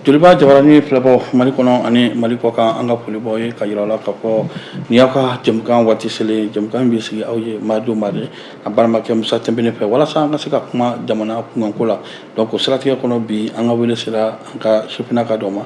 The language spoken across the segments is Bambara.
Joliba jabaranin filɛbaw Mali kɔnɔ ani Mali kɔ kan, an ka foli b'aw ye ka yira aw la k'a fɔ nin y'aw ka jɛmukan waati selen, jɛmukan min bɛ sigi aw ye mardi o mardi, an balimakɛ Musa Tɛnbene fɛ, walasa an ka se ka kuma jamana kunkanko la. Donc o siratigɛ kɔnɔ, bi an ka wele sera an ka sifinnaka dɔ ma.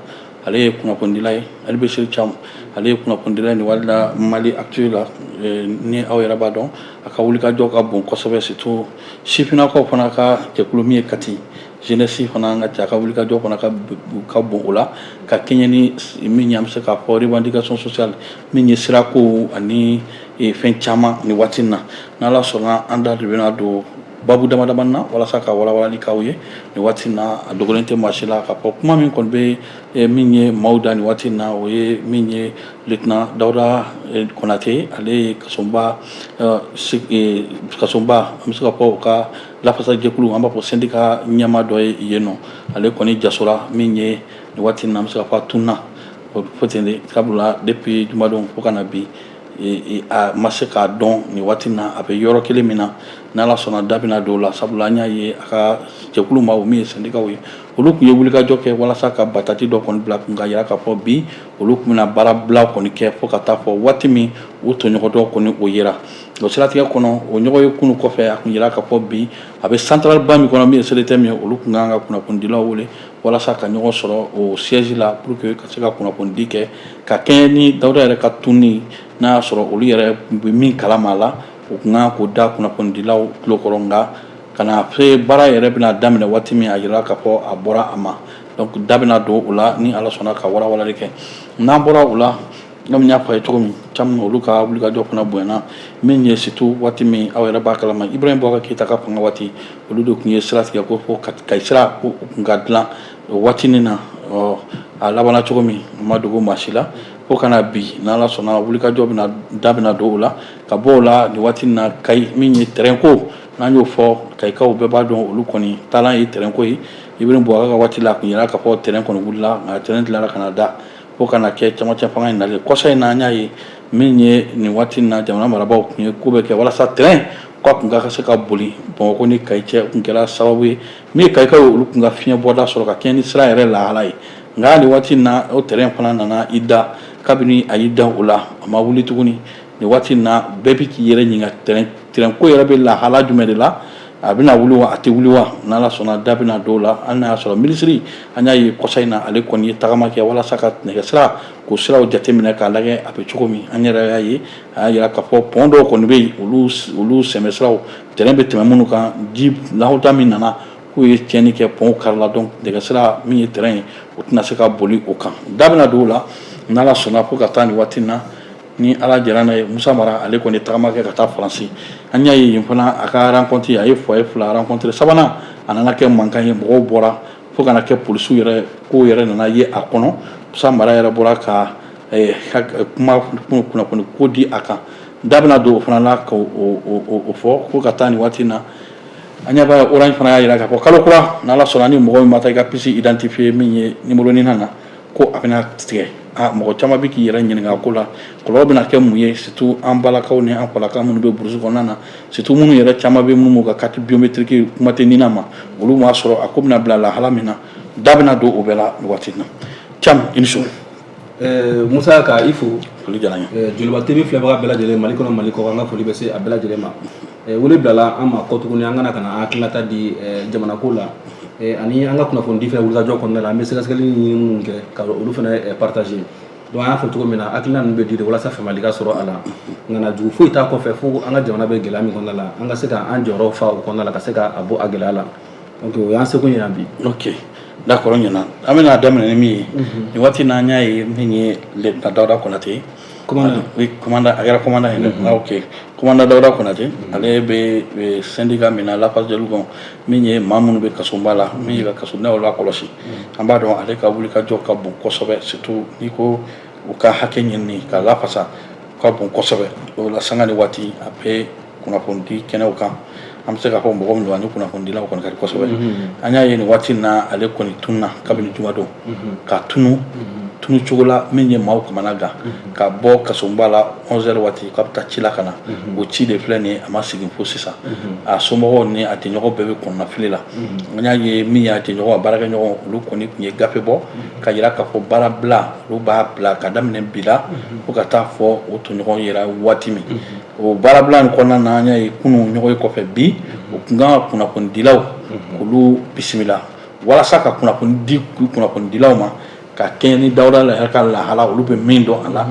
Ale ye kunnafonidila ye, Albachir Thiam. Ale ye kunnafonidila ye nin waati la Mali Actu la. Ni aw yɛrɛ b'a dɔn, a ka wulikajɔ ka bon kosɛbɛ, surtout sifinnakaw fana ka jɛkulu min ye Kati jeunesse fana, an ka cɛ, a ka wulikajɔ fana ka bon o la, ka kɛɲɛ ni min ye, an bɛ se k'a fɔ revendication sociale min ye sirako ani fɛn caman. Nin waati in na, n'Ala sɔnna, an da de bɛna don babu dama dama na walasa ka walawalali k'aw ye. Nin waati in na, a dogolen tɛ maa si la k'a fɔ kuma min kɔni bɛ min ye maaw da nin waati in na, o ye min ye lieutenant Dawuda Konate. Ale ye kasonba, an bɛ se ka fɔ u ka lafasajɛkulu, an b'a fɔ syndicat ɲɛmaa dɔ ye yen nɔ. Ale kɔni jasora min ye nin waati in na, an bɛ se ka fɔ a tununa fo ten de, sabula depuis jumadon fo ka na bi, a ma se k'a dɔn nin waati in na a bɛ yɔrɔ kelen min na. N'Ala sɔnna, da bɛna don o la, sabula an y'a ye a ka jɛkulu maaw min ye syndicats ye, olu tun ye wulikajɔ kɛ walasa ka bataki dɔ kɔni bila kun ka yira k'a fɔ bi olu tun bɛna baara bila kɔni kɛ fo ka taa fɔ waati min u tɔɲɔgɔn dɔw kɔni o yera. O siratigɛ kɔnɔ, o ɲɔgɔn ye kunun kɔfɛ, a tun yira k'a fɔ bi a bɛ centrale ba min kɔnɔ, min ye CDTM ye, olu tun kan ka kunnafonidilaw wele walasa ka ɲɔgɔn sɔrɔ o siège la pour que ka se ka kunnafonidi kɛ ka kɛɲɛ ni Dawuda yɛrɛ ka tununi. N'a y'a sɔrɔ olu yɛrɛ bɛ min kalama a la, u tun kan k'o da kunnafonidilaw tulo kɔrɔ. Nka ka na se baara yɛrɛ bɛna daminɛ waati min, a yira k'a fɔ a bɔra a ma. Donc da bɛna don o la ni Ala sɔnna, ka walawalali kɛ. N'an bɔra o la, komi n y'a fɔ a ye cogo min, caman olu ka wulikajɔ fana bonyana min ye, surtout waati min aw yɛrɛ b'a kalama, Ibrahim Boubacar Keita ka fanga waati, olu de tun ye sira tigɛ ko fo Kayi sira ko tun ka dilan o waatinin na. Ɔ, a labanna cogo min, a ma dogo maa si la. Fo ka na bi, n'Ala sɔnna, wulikajɔ bɛna da bɛna don o la. Ka bɔ o la, nin waati in na, Kayi min ye terrain ko, n'an y'o fɔ, Kayikaw bɛɛ b'a dɔn, olu kɔni taalan ye terrain ko ye. Ibrahim Boubacar ka waati la, a tun yira k'a fɔ terrain kɔni wulila, nka terrain dilanna ka na da fo ka na kɛ camancɛ fanga in nalen kɔsa in na. An y'a ye min ye nin waati in na, jamana marabaaw tun ye ko bɛɛ kɛ walasa terrain k'a tun ka se ka boli Bamakɔ ni Kayi cɛ. O tun kɛra sababu ye min ye Kayikaw, olu tun ka fiɲɛ bɔda sɔrɔ ka kɛɲɛ ni sira yɛrɛ lahala ye. Nka nin waati in na, o terrain fana nana i da. Kabini a y'i da o la, a ma wuli tuguni. Nin waati in na, bɛɛ bɛ k'i yɛrɛ ɲininka terrain ko yɛrɛ bɛ lahala jumɛn de la, a bɛna wuli wa, a tɛ wuli wa? N'Ala sɔnna, da bɛna don o la. Hali n'a y'a sɔrɔ minisiri, an y'a ye kɔsa in na, ale kɔni ye tagama kɛ walasa ka nɛgɛsira k'o siraw jateminɛ k'a lajɛ a bɛ cogo min. An yɛrɛ y'a ye, a y'a jira k'a fɔ pont dɔw kɔni bɛ yen, olu sɛmɛsiraw, terrain bɛ tɛmɛ minnu kan, ji lahuta min nana k'u ye tiɲɛni kɛ, pont karila. Donc nɛgɛsira min ye terrain ye, o tɛna se ka boli o kan. Da bɛna don o la n'Ala sɔnna. Fo ka taa nin waati in na, ni Ala jɛra n'a ye, Musa Mara, ale kɔni tagama kɛ ka taa Faransi. An y'a ye yen fana, a ka rencontre, a ye foyer fila rencontre, sabanan a nana kɛ mankan ye, mɔgɔw bɔra fo ka na kɛ polisiw yɛrɛ ko yɛrɛ nana ye a kɔnɔ. Musa Mara yɛrɛ bɔra ka kuma kunnafoni ko di a kan. Da bɛna don o fana la k'o fɔ. Fo ka taa nin waati in na, an ɲɛ b'a Orange fana y'a jira k'a fɔ kalo kura, n'Ala sɔnna, ni mɔgɔ min ma taa i ka puce identifier min ye numéro NINA na, ko a bɛna tigɛ. A mɔgɔ caman bɛ k'i yɛrɛ ɲininka ko la kɔlɔlɔ bɛna kɛ mun ye, surtout an balakaw ni an falakaw minnu bɛ brousse kɔnɔna na, surtout minnu yɛrɛ caman bɛ minnu b'u ka carte biométrique, kuma tɛ NINA ma, olu m'a sɔrɔ. A ko bɛna bila lahala min na, da bɛna don o bɛɛ la nin waati in na. Thiam, i ni su. Musa, ka i fo. Foli diyara n ye. Joliba TV filɛbaga bɛɛ lajɛlen, Mali kɔnɔ, Mali kɔ, an ka foli bɛ se a bɛɛ lajɛlen ma. Wele bilala an ma kɔ tuguni, an kana ka na an hakilinata di jamana ko la ani an ka kunnafonidi fɛnɛ wulikajɔ kɔnɔna la, an bɛ sɛgɛsɛgɛli ni minnu kɛ ka olu fɛnɛ partager. Donc an y'a fɔ cogo min na, hakilina ninnu bɛ di de walasa faamuyali ka sɔrɔ a la. Nka na jugu foyi t'a kɔfɛ, fo an ka jamana bɛ gɛlɛya min kɔnɔna la, an ka se k'an jɔyɔrɔ fa o kɔnɔna la, ka se k'a bɔ a gɛlɛya la. Donc o y'an seko ye yan bi. Ok, d'accord, ɲɛna. An bɛna daminɛ ni min ye nin waati in na, an y'a ye min ye lieutenant Dawuda Konate. Commandant. Oui, commandant, a kɛra commandant ye dɛ. Ah, ok, commandant Dawuda Konate, ale bɛ syndicat min na, lafasajɛlu min ye maa minnu bɛ kasoba la, min ye ka kasodenw lakɔlɔsi. An b'a dɔn ale ka wulikajɔ ka bon kosɛbɛ, surtout n'i ko u ka hakɛ ɲinini ka lafasa ka bon kosɛbɛ. O la, sanga ni waati, a bɛ kunnafonidi kɛnɛw kan. An bɛ se k'a fɔ mɔgɔ min don ani kunnafonidilaw kɔni ka di kosɛbɛ. An y'a ye nin waati in na, ale kɔni tununa kabini jumadon ka tunu. tunu cogo la min ye maaw kamana gan, ka bɔ kasobonba la 11h waati k'a bɛ taa ci la ka na. O ci de filɛ nin ye, a ma segin fo sisan. A somɔgɔw ni a jɛɲɔgɔn bɛɛ bɛ kɔnɔnafili la. An y'a ye min y'a jɛɲɔgɔn, a baarakɛɲɔgɔn, olu kɔni tun ye gafe bɔ ka jira k'a fɔ baara bila, olu b'a bila ka daminɛ bi la fo ka taa fɔ o tɔɲɔgɔn yɛrɛ waati min. O baarabila in kɔnɔna na, an y'a ye kunun ɲɔgɔn ye kɔfɛ, bi o tun kan ka kunnafonidilaw olu bisimila walasa ka kunnafoni di kunnafonidilaw ma ka kɛɲɛ ni Dawuda yɛrɛ ka lahala, olu bɛ min dɔn a la,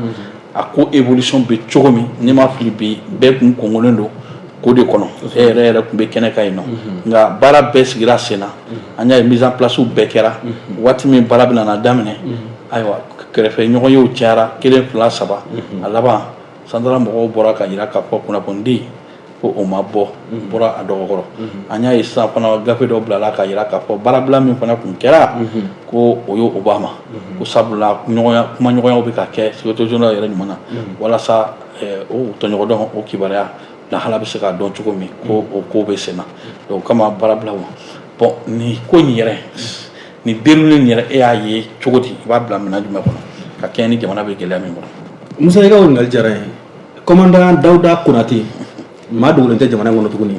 a ko évolution bɛ cogo min. N'i ma fili, bi bɛɛ kun kɔngolen don ko de kɔnɔ, e yɛrɛ yɛrɛ tun bɛ kɛnɛ kan yen nɔ. Nka baara bɛɛ sigira sen na, an y'a ye mise en place bɛɛ kɛra. Waati min baara bɛna na daminɛ, ayiwa, kɛrɛfɛ ɲɔgɔnyew cayara, kelen, fila, saba, a laban centrale mɔgɔw bɔra ka jira k'a fɔ kunnafonidi ko o ma bɔ, bɔra a dɔgɔkɔrɔ. An y'a ye sisan fana, gafe dɔ bilala ka jira k'a fɔ baarabila min fana tun kɛra, ko o ye o b'a ma, ko sabula kumaɲɔgɔnyaw bɛ ka kɛ secrétaire général yɛrɛ ɲuman na walasa o tɔɲɔgɔn dɔn, o kibaruya lahala bɛ se ka dɔn cogo min, ko o ko bɛ sen na. Donc o kama baarabila ma. Bon, nin ko in yɛrɛ, nin déroulé in yɛrɛ, e y'a ye cogo di? I b'a bila minɛn jumɛn kɔnɔ ka kɛɲɛ ni jamana bɛ gɛlɛya min kɔnɔ? Musa, i ka o ɲininkali diyara n ye. Commandant Dawuda Konate, maa dogolen tɛ jamana in kɔnɔ tuguni.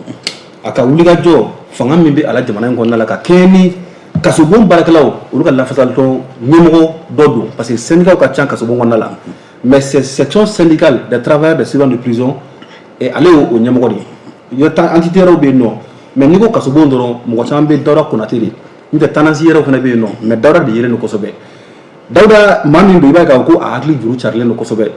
A ka wulikajɔ, fanga min bɛ a la jamana in kɔnɔna la, ka kɛɲɛ ni kasobon baarakɛlaw, olu ka lafasalitɔn ɲɛmɔgɔ dɔ don, parce que syndicat ka ca kasobon kɔnɔna la, mais c'est section syndicale des travailleurs des surveillants de prison et ale y'o o ɲɛmɔgɔ de ye. Entité wɛrɛw bɛ yen nɔ, mais n'i ko kasobon dɔrɔn, mɔgɔ caman bɛ Dawuda Konate de. N'o tɛ, tendance yɛrɛw fana bɛ yen nɔ, mais Dawuda de yelen don kosɛbɛ. Dawuda, maa min don, i b'a ye k'a fɔ ko a hakili juru carilen don kosɛbɛ.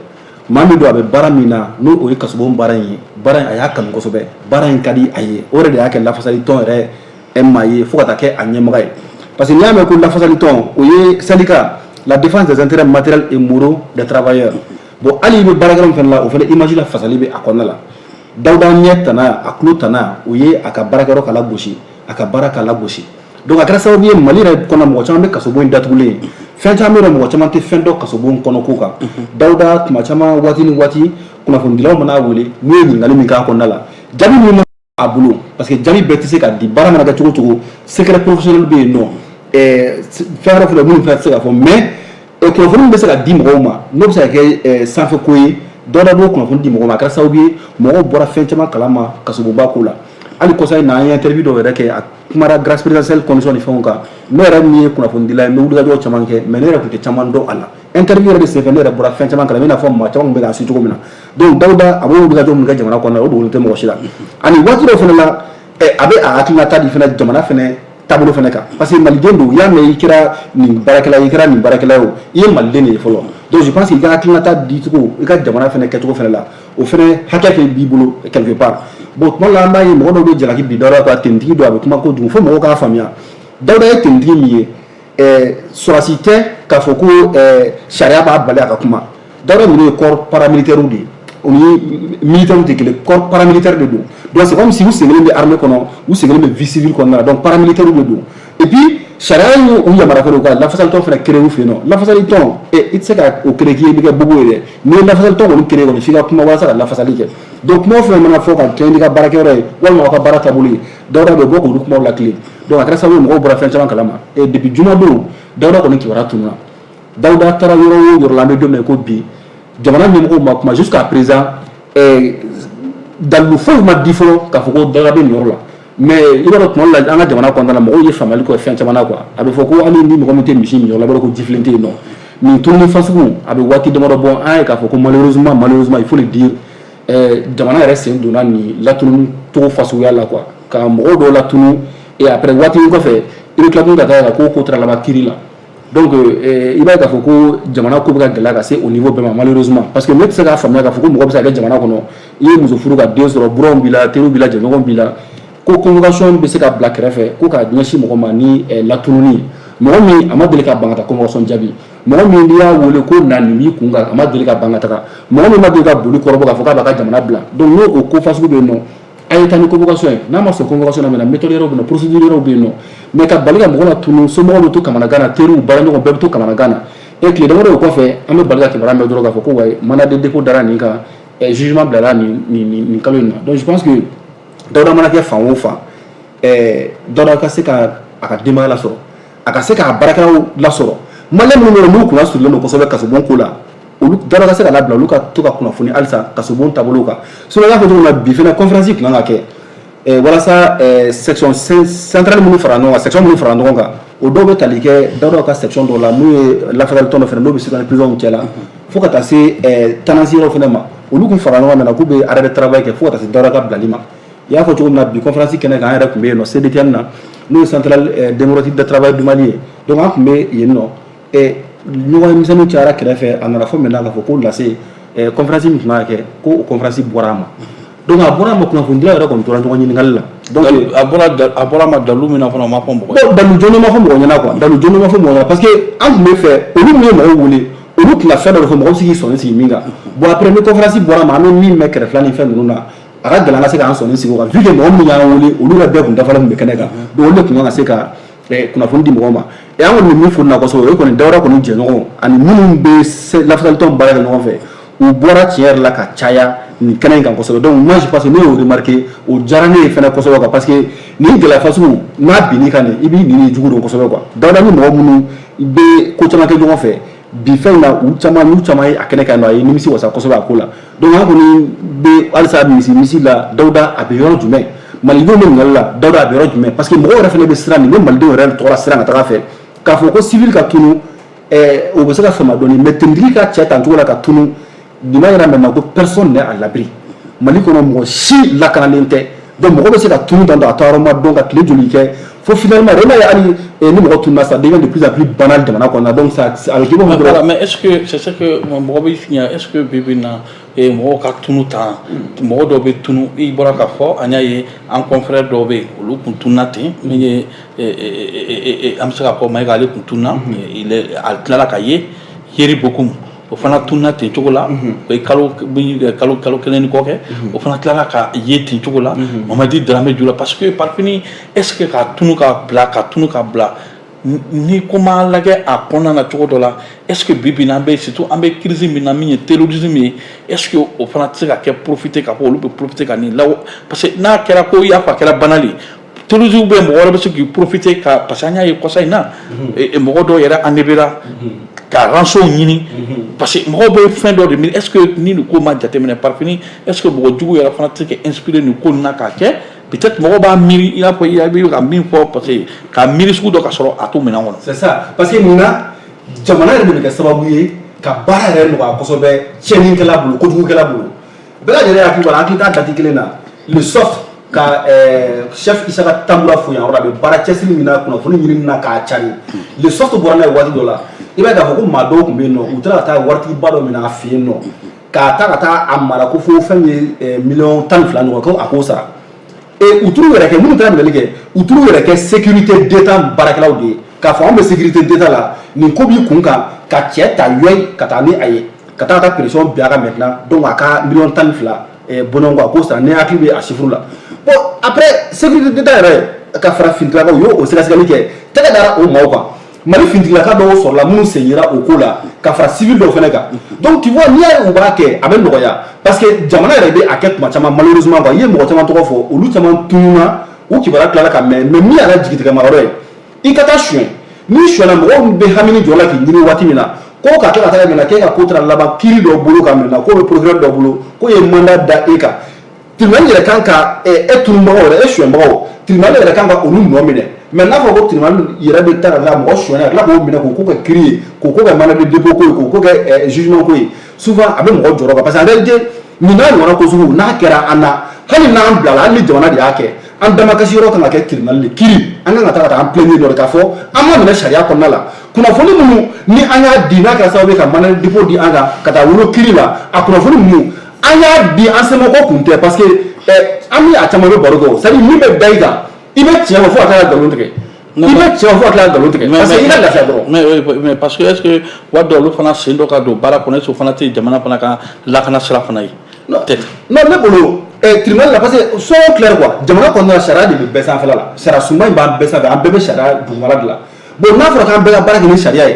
Maa min don, a bɛ baara min na, n'o o ye kasobon baara in ye, baara in a y'a kanu kosɛbɛ, baara in ka di a ye. O yɛrɛ de y'a kɛ lafasali tɔn yɛrɛ maa ye fo ka taa kɛ a ɲɛmɔgɔ ye, parce que n'i y'a mɛn ko lafasali tɔn, o ye syndicat, la défense des intérêts matériels et moraux des travailleurs. Bon, hali i bɛ baarakɛyɔrɔ min fana la, o fana image la fasali bɛ a kɔnɔna la. Dawuda ɲɛ tana, a tulo tana, o ye a ka baarakɛyɔrɔ ka lagosi, a ka baara ka lagosi. Donc a kɛra sababu ye, Mali yɛrɛ kɔnɔ, mɔgɔ caman bɛ kasobon in datugulen ye, fɛn caman bɛ yen nɔ, mɔgɔ caman tɛ fɛn dɔn kasobon kɔnɔ ko kan. Dawuda, tuma caman, waati ni waati, kunnafonidilaw mana wele, n'u ye ɲininkali min k'a kɔnɔna la, jaabi min a bolo, parce que jaabi bɛɛ tɛ se ka di, baara mana kɛ cogo o cogo, secret professionnel bɛ yen nɔ, fɛn wɛrɛ fana minnu fana tɛ se ka fɔ, mais kunnafoni bɛ se ka di mɔgɔw ma, n'o bɛ se ka kɛ sanfɛ ko ye, Dawuda b'o kunnafoni di mɔgɔw ma. A kɛra sababu ye, mɔgɔw bɔra fɛn caman kalama kasobonba ko la. Hali kɔsa in na, an ye interview dɔw yɛrɛ kɛ, a kumara grâce présidentielle condition ni fɛnw kan. Ne yɛrɛ min ye kunnafonidila ye, n bɛ wulikajɔ caman kɛ, mais ne yɛrɛ tun tɛ caman dɔn a la. Interview yɛrɛ de senfɛ, ne yɛrɛ bɔra fɛn caman kalama, i n'a fɔ maa caman tun bɛ k'a su cogo min na. Donc Dawuda, a b'o wulikajɔ min kɛ jamana kɔnɔ, o dogolen tɛ mɔgɔ si la. Ani waati dɔw fana la, a bɛ a hakilinata di fana jamana fana taabolo fana kan, parce que maliden don. I y'a mɛn i kɛra nin baarakɛla ye, i kɛra nin baarakɛla ye, o i ye maliden de ye fɔlɔ. Donc je pense que i ka hakilinata di cogo, i ka jamana fana kɛcogo fana la, o fana hakɛ fana b'i bolo quelque part. Bon, tuma dɔ la, an b'a ye mɔgɔ dɔw bɛ jalaki bi Dawuda kan, tenitigi don, a bɛ kuma kojugu, fo mɔgɔw k'a faamuya. Dawuda ye tenitigi min ye, sɔrɔsi tɛ k'a fɔ ko sariya b'a bali a ka kuma. Dawuda ninnu ye corps paramilitaire de ye, o ni militaire tɛ kelen, corps paramilitaire de don. Donc c'est comme si u sen kelen bɛ armée kɔnɔ, u sen kelen bɛ vie civile kɔnɔna la. Donc paramilitaire de don. Et puis sariya y'u yamaruya fana u ka lafasali tɔn fana créer u fɛ yen nɔ. Lafasali tɔn, i tɛ se ka o créer k'i bɛ kɛ bobo ye dɛ. N'i ye lafasali tɔn kɔni créer kɔni, f'i ka kuma walasa ka lafasali kɛ. Donc kuma o fɛn mana fɔ ka kɛɲɛ n'i ka baarakɛyɔrɔ ye walima aw ka baara taabolo ye, Dawuda bɛ bɔ k'olu kumaw latilen. Donc a kɛra sababu ye, mɔgɔw bɔra fɛn caman kalama. Et depuis jumadon, Dawuda kɔni kibaruya tununa. Dawuda taara yɔrɔ o yɔrɔ la, an bɛ don min na i ko bi, jamana ɲɛmɔgɔw ma kuma jusqu'à présent. Dalilu foyi ma di fɔlɔ k'a fɔ ko Dawuda bɛ nin yɔrɔ la. Mais i b'a dɔn, tuma dɔ la, an ka jamana kɔnɔna la, mɔgɔw ye faamuyali kɛ fɛn caman na quoi. A bɛ fɔ ko hali ni mɔgɔ min tɛ misi min yɔrɔ la, i b'a dɔn ko jifilen tɛ yen nɔ. Nin tununi fasugu a bɛ waati damadɔ bɔ, an ye k'a fɔ ko malheureusement, malheureusement, il faut le dire, jamana yɛrɛ sen donna nin latununi cogo fasuguya la quoi, ka mɔgɔw dɔw latunu et après waati min kɔfɛ, i bɛ tila tuguni ka taa ko taara laban kiiri la. Donc i b'a ye k'a fɔ ko jamana ko bɛ ka gɛlɛya ka se o niveau bɛɛ ma, malheureusement, parce que ne tɛ se k'a faamuya k'a fɔ ko mɔgɔ bɛ se ka kɛ jamana kɔnɔ, i ye muso furu ka den sɔrɔ, buranw b'i la, teriw b'i la, jɛɲɔgɔnw b'i la, ko convocation bɛ se ka bila kɛrɛfɛ ko k'a ɲɛsin mɔgɔ ma ni latununi ye. Mɔgɔ min a ma deli ka ban ka taa convocation jaabi, mɔgɔ min n'i y'a wele ko na nin b'i kun kan, a ma deli ka ban ka taga, mɔgɔ min ma deli ka boli kɔrɔbɔ k'a fɔ k'a b'a ka jamana bila. Donc n'o o ko fasugu bɛ yen nɔ, a ye taa ni convocation ye. N'a ma sɔn convocation na, méthode wɛrɛw bɛ yen nɔ, procédure wɛrɛw bɛ yen nɔ. Mais ka bali ka mɔgɔ latunu, somɔgɔw bɛ to kamanagan na, teriw, baaraɲɔgɔnw bɛɛ bɛ to kamanagan na. E tile damadɔ o kɔfɛ, an bɛ bali ka kibaruya mɛn dɔrɔn k'a fɔ ko wayi, mandat de dépôt dara nin kan, jugement bilara nin kalo in na. Donc je pense que Dawuda mana kɛ fan o fan, Dawuda ka se ka a ka denbaya lasɔrɔ, a ka se k'a baarakɛlaw lasɔrɔ, Malien minnu bɛ yen n'u kunna sirilen don kosɛbɛ kasobon ko la, olu Dawuda ka se ka labila, olu ka to ka kunnafoni halisa kasobon taabolo kan. Sinon n y'a fɔ cogo min na, bi fɛnɛ conférence tun kan ka kɛ walasa section centrale minnu fara ɲɔgɔn kan, section minnu fara ɲɔgɔn kan, o dɔw bɛ tali kɛ Dawuda ka section dɔw la, n'u ye lafasali tɔn dɔ fɛnɛ n'o bɛ Citoyen Prison cɛ la, fo ka taa se tendance yɔrɔ fɛnɛ ma. Olu kun fara ɲɔgɔn kan k'u bɛ arrêt de travail kɛ fo ka taa se Dawuda ka bilali ma. I y'a fɔ cogo min na, bi conférence kɛnɛ kan, an yɛrɛ tun bɛ yen nɔ, CDTM na, n'o ye Centrale démocratique de travail du Mali ye. Donc an tun bɛ yen nɔ, ɲɔgɔn misɛnninw cayara kɛrɛfɛ. A nana fɔ maintenant k'a fɔ ko lase conférence min tun kan ka kɛ, ko o conférence bɔra a ma. Donc a bɔra a ma, kunnafonidilaw yɛrɛ kɔni tora ɲɔgɔn ɲininkali la. Donc A bɔra a ma dalu min na fana, o ma fɔ mɔgɔ ye. Bon, dalu jɔnjɔn ma fɔ mɔgɔ ɲɛna quoi, dalu jɔnjɔn ma fɔ mɔgɔ ɲɛna, parce que an tun bɛ fɛ olu min ye mɔgɔw wele, olu tun ka fɛn dɔ de fɔ, mɔgɔ bɛ se k'i sɔnni sigi min kan. Bon, après ni conférence bɔra a ma, an bɛ min mɛn kɛrɛfɛla ni fɛn ninnu na, a ka gɛlɛn an ka se k'an sɔnni sigi o kan, vu que mɔgɔ minnu y'an wele, olu yɛrɛ bɛɛ kun dafalen tun bɛ kɛnɛ kan. Donc olu de tun kan ka se ka kunnafoni di mɔgɔw ma. Et an kɔni bɛ min fɔ nin na kosɛbɛ, o ye kɔni Dawuda kɔni jɛɲɔgɔnw ani minnu bɛ lafasalitɔn baara kɛ ɲɔgɔn fɛ, u bɔra tiɲɛ yɛrɛ la ka caya nin kɛnɛ in kan kosɛbɛ. Donc moi je pense que ne y'o remarqué, o diyara ne ye fɛnɛ kosɛbɛ quoi, parce que nin gɛlɛya fasugu n'a binn'i kan nin, i b'i nin jugu dɔn kosɛbɛ quoi. Dawuda ni mɔgɔ minnu bɛ ko caman kɛ ɲɔgɔn fɛ bi fɛn in na, u caman n'u caman ye a kɛnɛ kan yen nɔ, a ye nimisi wasa kosɛbɛ a ko la. Donc an kɔni bɛ halisa misi misi la, Dawuda a bɛ yɔrɔ jumɛn? Malidenw bɛ ɲininkali la, Dawuda a bɛ yɔrɔ jumɛn? Parce que mɔgɔw yɛrɛ fana bɛ siran nin bɛ malidenw yɛrɛ tɔgɔla siran ka taga fɛ k'a fɔ ko civil ka tunu, o bɛ se ka faamuya dɔɔni, mais tenue ka cɛ tan cogo la ka tunu, nin b'a yira maintenant ko personne n'est à l'abri. Mali kɔnɔ, mɔgɔ si lakanalen tɛ. Donc mɔgɔ bɛ se ka tunu tan, a taa yɔrɔ ma dɔn, ka tile joli kɛ, fo finalement yɛrɛ i m'a ye hali ni mɔgɔ tununa, ça devient de plus en plus banal jamana kɔnɔ. Donc ça a bɛ k'i b'a fɔ Voilà, mais est-ce que c'est ce que mɔgɔ bɛ fiɲɛ, est-ce que bi bi in na mɔgɔw ka tunu tan, mɔgɔ dɔw bɛ tunu, i bɔra ka fɔ, an y'a ye an confrère dɔw bɛ yen, olu kun tununa ten, min ye an bɛ se k'a fɔ Mayiga, ale kun tununa, il est a tilala ka ye. Yeri Bokum, o fana tununa ten cogo la, o ye kalo 1 ni kɔ kɛ, o fana tilala ka ye ten cogo la. Mamadi Darame Jula, parce que par fini, est-ce que ka tunu ka bila, ka tunu ka bila, ni ko ma lajɛ a kɔnɔna na cogo dɔ la, est-ce que bi bi in na, an bɛ surtout an bɛ crise min na, min ye terrorisme ye, est-ce que o fana tɛ se ka kɛ profiter ka fɔ olu bɛ profiter ka nin law? Parce que n'a kɛra ko i y'a fɔ a kɛra banal ye, terrorisme bɛ mɔgɔ wɛrɛ bɛ se k'i profiter ka, parce que an y'a ye kɔsa in na, mɔgɔ dɔw yɛrɛ enlevé ka rançon ɲini, parce que mɔgɔw bɛ fɛn dɔ de miiri. Est-ce que ni nin ko ma jateminɛ par fini, est-ce que mɔgɔ jugu yɛrɛ fana tɛ se ka inspirer nin ko nin na k'a kɛ? Peut-être mɔgɔw b'a miiri i n'a fɔ i bɛ ka min fɔ, parce que ka miiri sugu dɔ ka sɔrɔ a t'o minɛn kɔnɔ. C'est ça, parce que mun na jamana yɛrɛ de bɛ kɛ sababu ye ka baara yɛrɛ nɔgɔya kosɛbɛ tiɲɛnikɛla bolo, kojugukɛla bolo. Bɛɛ lajɛlen hakili b'a la, hakili t'a date kelen na, le soft ka chef Isaka Tambura fo yan yɔrɔ, a bɛ baara cɛsiri min na kunnafoni ɲinini na k'a cari. Le soft bɔra n'a ye waati dɔ la, i b'a ye k'a fɔ ko maa dɔw tun bɛ yen nɔ, u taara ka taa waritigiba dɔ minɛ a fɛ yen nɔ, k'a ta ka taa a mara ko fo fɛn ye miliyɔn 12 ɲɔgɔn, ko a k'o sara. Et u t'u yɛrɛ kɛ, minnu taara minɛli kɛ, u t'u yɛrɛ kɛ sécurité d'État baarakɛlaw de ye, k'a fɔ anw bɛ sécurité d'État la, nin ko b'i kun kan, ka cɛ ta yɔyi ka taa ni a ye, ka taa pression bin a kan maintenant. Donc a ka miliyɔn 12 bɔɲɔgɔnko a k'o sara, ne hakili bɛ a chiffre la. Bon, après sécurité d'État yɛrɛ ka fara finitigilakaw, u y'o sɛgɛsɛgɛli kɛ, tɛgɛ dara o maaw kan. Mali finitigilaka dɔw sɔrɔla minnu sen yera o ko la, ka fara civil dɔw fana kan. Donc tu vois, n'i y'a ye u b'a kɛ, a bɛ nɔgɔya, parce que jamana yɛrɛ bɛ a kɛ tuma caman malheureusement quoi. I ye mɔgɔ caman tɔgɔ fɔ, olu caman tununna, u kibaruya tilala ka mɛn. Mais min y'a la jigitigɛma yɔrɔ ye, i ka taa suɲɛ, n'i suɲɛna, mɔgɔw bɛ hami ni jɔ la k'i ɲini waati min na, ko ka kɛ ka taa minɛ, k'e ka ko taara laban kiiri dɔ bolo ka minɛ, k'o bɛ procureur dɔ bolo, k'o ye mandat da e kan, tribunal yɛrɛ kan ka e tununbagaw yɛrɛ, e suɲɛbagaw, tribunal yɛrɛ kan ka olu nɔ minɛ. Mais n'a fɔra ko tribunal yɛrɛ bɛ taa ka taa mɔgɔ suɲɛ, ka tila k'o minɛ k'o ko kɛ kiiri ye, k'o ko kɛ mandat de dépôt ko ye, k'o ko kɛ jugement ko ye, souvent a bɛ mɔgɔ jɔrɔ quoi. Parce que en réalité, nin n'a ɲɔgɔnna ko sugu n'a kɛra an na, hali n'an bilala, hali ni jamana de y'a kɛ, an damakasi yɔrɔ kan ka kɛ tribunal de kiiri. An kan ka taa an plaigner dɔ de k'a fɔ an ma minɛ sariya kɔnɔna la. Kunnafoni minnu ni an y'a di, n'a kɛra sababu ye ka mandat de dépôt di an kan ka taa wolo kiiri la, a kunnafoni ninnu an y'a di an sɛmɔgɔ kun tɛ, parce que an ni a caman bɛ baro kɛ o, c'est à dire min bɛ da i kan, i bɛ tiɲɛ fɔ fo ka taa nkalon tigɛ, i bɛ tiɲɛ fɔ ka tila nkalon tigɛ, parce que i ka lafiya dɔrɔn. Mais parce que est ce que waati dɔw olu fana sen dɔ ka don baara kɔnɔ, est ce que o fana tɛ jamana fana ka lakana sira fana ye? Peut-être. Non, ne bolo tribunal la, parce que soyons clairs quoi, jamana kɔnɔna la, sariya de bɛ bɛɛ sanfɛla la, sariya sunba in b'an bɛɛ sanfɛ, an bɛɛ bɛ sariya dugumala de la. Bon, n'a fɔra k'an bɛɛ ka baara kɛ ni sariya ye,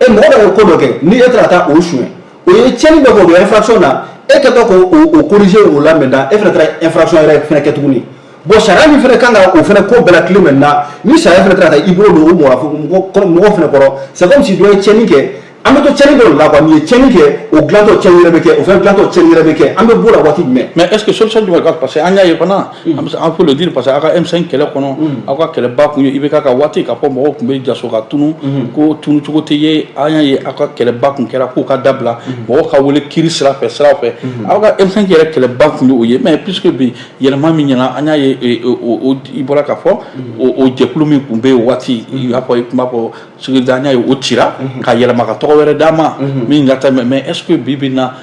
mɔgɔ dɔ ye ko dɔ kɛ, ni e taara ka taa o suɲɛ, o ye tiɲɛni bɛ kɛ, o bɛ infraction na, e kɛtɔ k'o o corriger o la maintenant, e fana taara infraction yɛrɛ fana kɛ tuguni. Bon, sariya min fana kan ka o fana ko bɛɛ la tile maintenant, ni sariya fana taara ka taa i bolo don o mɔgɔ mɔgɔ fana kɔrɔ, c'est comme si dɔ ye tiɲɛni kɛ, an bɛ to tiɲɛni dɔ de la quoi. Nin ye tiɲɛni kɛ, o dilantɔ tiɲɛni wɛrɛ bɛ kɛ, o fana dilantɔ tiɲɛni wɛrɛ bɛ kɛ. An bɛ b'o la waati jumɛn? Mais est ce que solution jumɛn ka, parce que an y'a ye fana, an bɛ se, an faut le dire, parce que aw ka M5 kɛlɛ kɔnɔ, aw ka kɛlɛba kun ye IBK ka waati, k'a fɔ mɔgɔw tun bɛ jaso ka tunu, ko tunu cogo tɛ ye. An y'a ye aw ka kɛlɛba kun kɛra k'u ka dabila, mɔgɔw ka wele kiiri sira fɛ, siraw fɛ. Aw ka M5 yɛrɛ kɛlɛba kun ye o ye. Mais puisque bi yɛlɛma min ɲɛna, an y'a ye o i bɔra k'a fɔ o jɛkulu min tun bɛ yen o waati, i b'a fɔ i tun b'a fɔ sécurité, an y'a ye o cira ka yɛlɛma ka tɔgɔ wɛrɛ d'a ma min ka taa. Mais est ce que bi bi in na,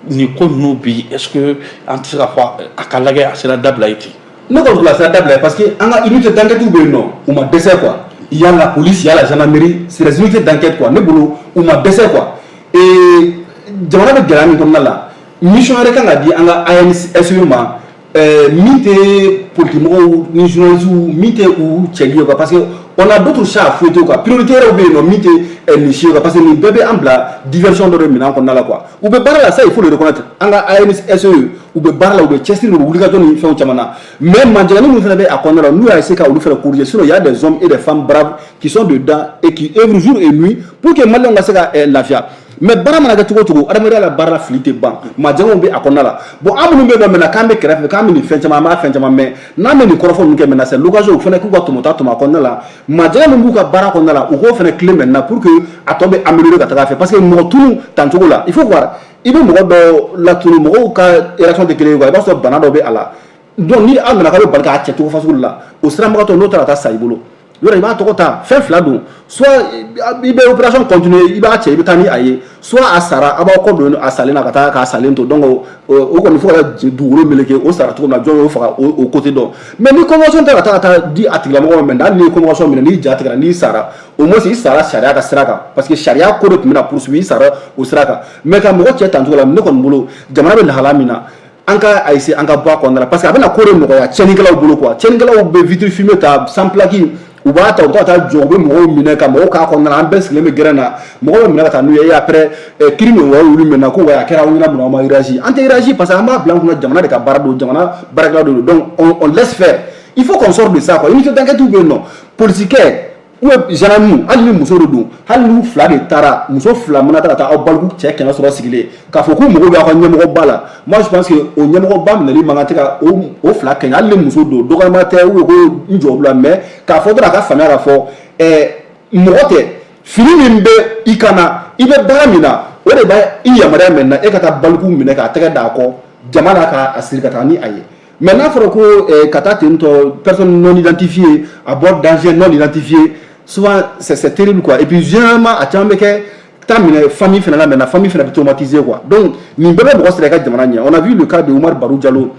nin ko ninnu bi, est ce que an tɛ se ka fɔ a ka lajɛ a sera dabila ye ten? Ne kɔni bolo, a sera dabila ye, parce que an ka unité d'enquête bɛ yen nɔ, u ma dɛsɛ quoi. Il y a la police, il y a la gendarmerie, c'est les unités d'enquête quoi. Ne bolo, u ma dɛsɛ quoi. Et jamana bɛ gɛlɛya min kɔnɔna la, mission yɛrɛ kan ka di an ka ANSE ma, min tɛ politique mɔgɔw ni journalistes, min tɛ u cɛli ye quoi, parce que on a d'autres chats à fouetter quoi. Priorité yɛrɛw bɛ yen nɔ min tɛ nin si ye quoi, parce que nin bɛɛ bɛ an bila diversion dɔ de minɛn kɔnɔna la quoi. U bɛ baara la, ça il faut le reconnaître. An ka ANSE, u bɛ baara la, u bɛ cɛsiri, u bɛ wulikajɔ ni fɛnw caman na, mais manjɛgɛni minnu fana bɛ a kɔnɔna la, n'u y'a essayer ka olu fana corriger. Sinon il y a des hommes et des femmes braves qui sont dedans et qui œuvrent jour et nuit pour que Maliyɛnw ka se ka lafiya. Mais baara mana kɛ cogo o cogo, adamadenya la, baara la fili tɛ ban, majɛgɛnw bɛ a kɔnɔna la. Bon, an minnu bɛ yen nɔ maintenant k'an bɛ kɛrɛfɛ, k'an bɛ nin fɛn caman, an b'a fɛn caman mɛn, n'an bɛ nin kɔrɔfɔ ninnu kɛ maintenant, c'est l'occasion u fana k'u ka tɔmɔta tɔmɔ a kɔnɔna la. Majɛgɛ min b'u ka baara kɔnɔna la, u k'o fana tilen maintenant pour que a tɔ bɛ améliorer ka taga fɛ, parce que mɔgɔ tunu tancogo la, il faut voir, i bɛ mɔgɔ dɔ latunu, mɔgɔw ka réaction tɛ kelen ye quoi. I b'a sɔrɔ bana dɔ bɛ a la. Donc ni aw nana k'a bɛ bali k'a cɛ cogo fasugu la, o siranbagatɔ n'o taara ka taa sa i bolo yɔrɔ, i b'a tɔgɔ ta fɛn fila don: soit i bɛ opération continuer, i b'a cɛ, i bɛ taa ni a ye, soit a sara, a b'aw kɔ don a salen na ka taa k'a salen to. Donc o kɔni, fo ka taa dugukolo meleke, o sara cogo min na, jɔn y'o faga, o côté dɔn. Mais ni convocation ta ka taa ka taa di a tigilamɔgɔ ma maintenant, hali n'i ye convocation minɛ, n'i ja tigɛra, n'i sara, au moins i sara sariya ka sira kan, parce que sariya ko de tun bɛna poursuivre, i sara o sira kan. Mais ka mɔgɔ cɛ tan cogo la, ne kɔni bolo, jamana bɛ lahala min na, an ka a essayer an ka bɔ a kɔnɔna la, parce que a bɛna ko de nɔgɔya tiɲɛnikɛlaw bolo quoi. Tiɲɛnikɛlaw bɛ vitre fumée ta sans plaque, u b'a ta, u bɛ taa jɔ, u bɛ mɔgɔw minɛ ka mɔgɔw k'a kɔnɔna la. An bɛɛ sigilen bɛ gɛrɛn na, mɔgɔw bɛ minɛ ka taa n'u ye. Et après, kiiri min wari wuli maintenant ko wa a kɛra aw ɲɛna, mun na aw ma réagi? An tɛ réagi parce que an b'a bila an kunna jamana de ka baara don, jamana baarakɛlaw de don. Donc on laisse faire. Il faut qu'on sorte de ça quoi. Unité d'enquête bɛ yen nɔ, polisikɛ ou gendarme, hali ni muso de don, hali n'u fila de taara, muso fila mana ta ka taa aw baliku cɛ 100 sɔrɔ sigilen, k'a fɔ k'u mago bɛ aw ka ɲɛmɔgɔba la, moi je pense que o ɲɛmɔgɔba minɛli man kan tɛ ka o fila kɛɲɛ, hali ni muso don. Dɔgɔyama tɛ ou ko n jɔ la, mais k'a fɔ dɔrɔn a ka faamuya k'a fɔ mɔgɔ tɛ fini min bɛ i kan na, i bɛ baara min na, o de b'a i yamaruya maintenant e ka taa baliku minɛ k'a tɛgɛ d'a kɔ jama la, k'a siri ka taa ni a ye. Mais n'a fɔra ko ka taa ten tɔ, personne non identifiée à bord d'engin non identifié, souvent c'est terrible quoi. Et puis généralement a caman bɛ kɛ taa minɛ famille fana la maintenant, famille fana bɛ traumatiser quoi. Donc nin bɛɛ bɛ mɔgɔ sira i ka jamana ɲɛ. On a vu le cas de Oumar Barou Diallo.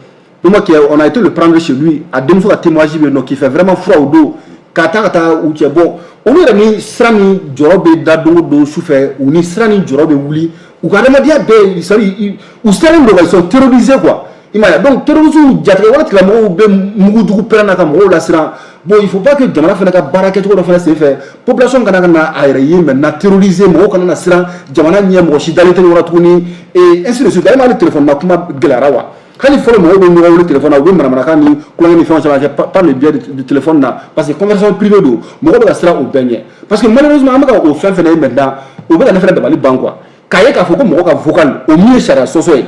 Oumar qui on a été le prendre chez lui, a denmuso ka témoignage bɛ yen nɔ qui fait vraiment froid au dos, ka taa ka taa u cɛ. Bon, olu yɛrɛ ni sira ni jɔrɔ bɛ da don o don sufɛ, u ni sira ni jɔrɔ bɛ wuli, u ka adamadenya bɛɛ, c'est à dire u sirannen don, ils sont terrorisés quoi, i m'a ye. Donc terroristes, jatigɛ wale tigilamɔgɔw bɛ mugujugu pɛrɛn na ka mɔgɔw lasiran. Bon, il faut pas que jamana fana ka baara kɛcogo dɔ fana senfɛ, population kana ka na a yɛrɛ ye maintenant terroriser, mɔgɔw kana na siran jamana ɲɛ, mɔgɔ si dalen tɛ ɲɔgɔn na tuguni et ainsi de suite. Ale hali téléphone na kuma gɛlɛyara wa. Hali fɔlɔ mɔgɔw bɛ ɲɔgɔn wele téléphone na, u bɛ manamanakan ni kulonkɛ ni fɛnw caman kɛ par le biais du téléphone na, parce que conversation privée don, mɔgɔw bɛ ka siran o bɛɛ ɲɛ. Parce que malheureusement an bɛ ka o fɛn fɛnɛ ye maintenant, o bɛ ka ne fɛnɛ dabali ban quoi, k'a ye k'a fɔ ko mɔgɔ ka vocal, o min ye sariya sɔsɔ ye,